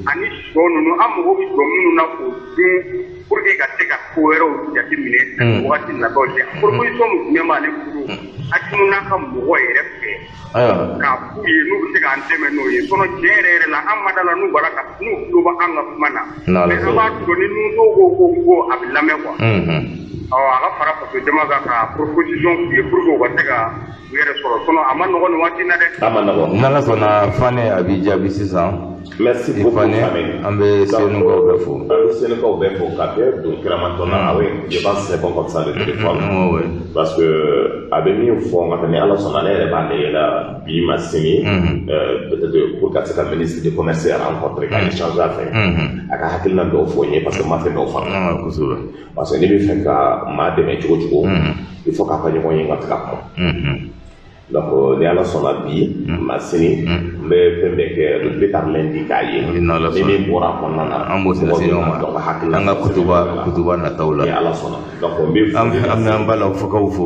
ani sɔ ninnu, an mago bɛ jɔ minnu na k'o dun pour que ka se ka ko wɛrɛw jateminɛ wagati nataw cɛ. Proposition mun jumɛn b'ale bolo Assimi n'a ka mɔgɔ yɛrɛ fɛ k'a f'u ye, n'u bɛ se k'an dɛmɛ n'o ye? Sinon tiɲɛ yɛrɛ yɛrɛ la, an ma da la n'u bɔra ka n'u tulo bɛ an ka kuma na. Mais an b'a dɔn ni Nuhu ko a bɛ lamɛn quoi. Ɔ, a ka fara faso jama kan ka proposition f'u ye pour que u ka se ka u yɛrɛ sɔrɔ, sinon a ma nɔgɔn nin waati in na dɛ. A ma nɔgɔn. N'Ala sɔnna, Fane, a b'i jaabi sisan. Merci beaucoup. Fane, an bɛ Senukaw bɛɛ fo. An bɛ Senukaw bɛɛ fo ka bɛɛ don kiramatɔ na. Ah oui, je pense que c'est bon comme ça, le téléphone. Oui. Parce que a bɛ min fɔ, nka ni Ala sɔnna, ne yɛrɛ b'a lajɛ la bi ma sini, peut-être pour ka se ka ministre de commerce rencontrer ka échanger a fɛ, a ka hakilina dɔw fɔ n ye, parce que n ma fɛn dɔw faamu. Parce que n'i bɛ fɛ ka maa dɛmɛ cogo cogo, il faut k'a ka ɲɔgɔn ye ka se ka kuma. Donc ni Ala sɔnna, bi ma sini, n bɛ fɛn bɛɛ kɛ, le plus tard lundi k'a ye. Ni Ala Ni sɔnna. min bɔra a kɔnɔna na, An b'o lase ɲɔgɔn ma. Donc hakilina An ka kutuba nataw ni la. Ala sɔnna, donc n bɛ An bɛ an b'a la fo k'aw fo.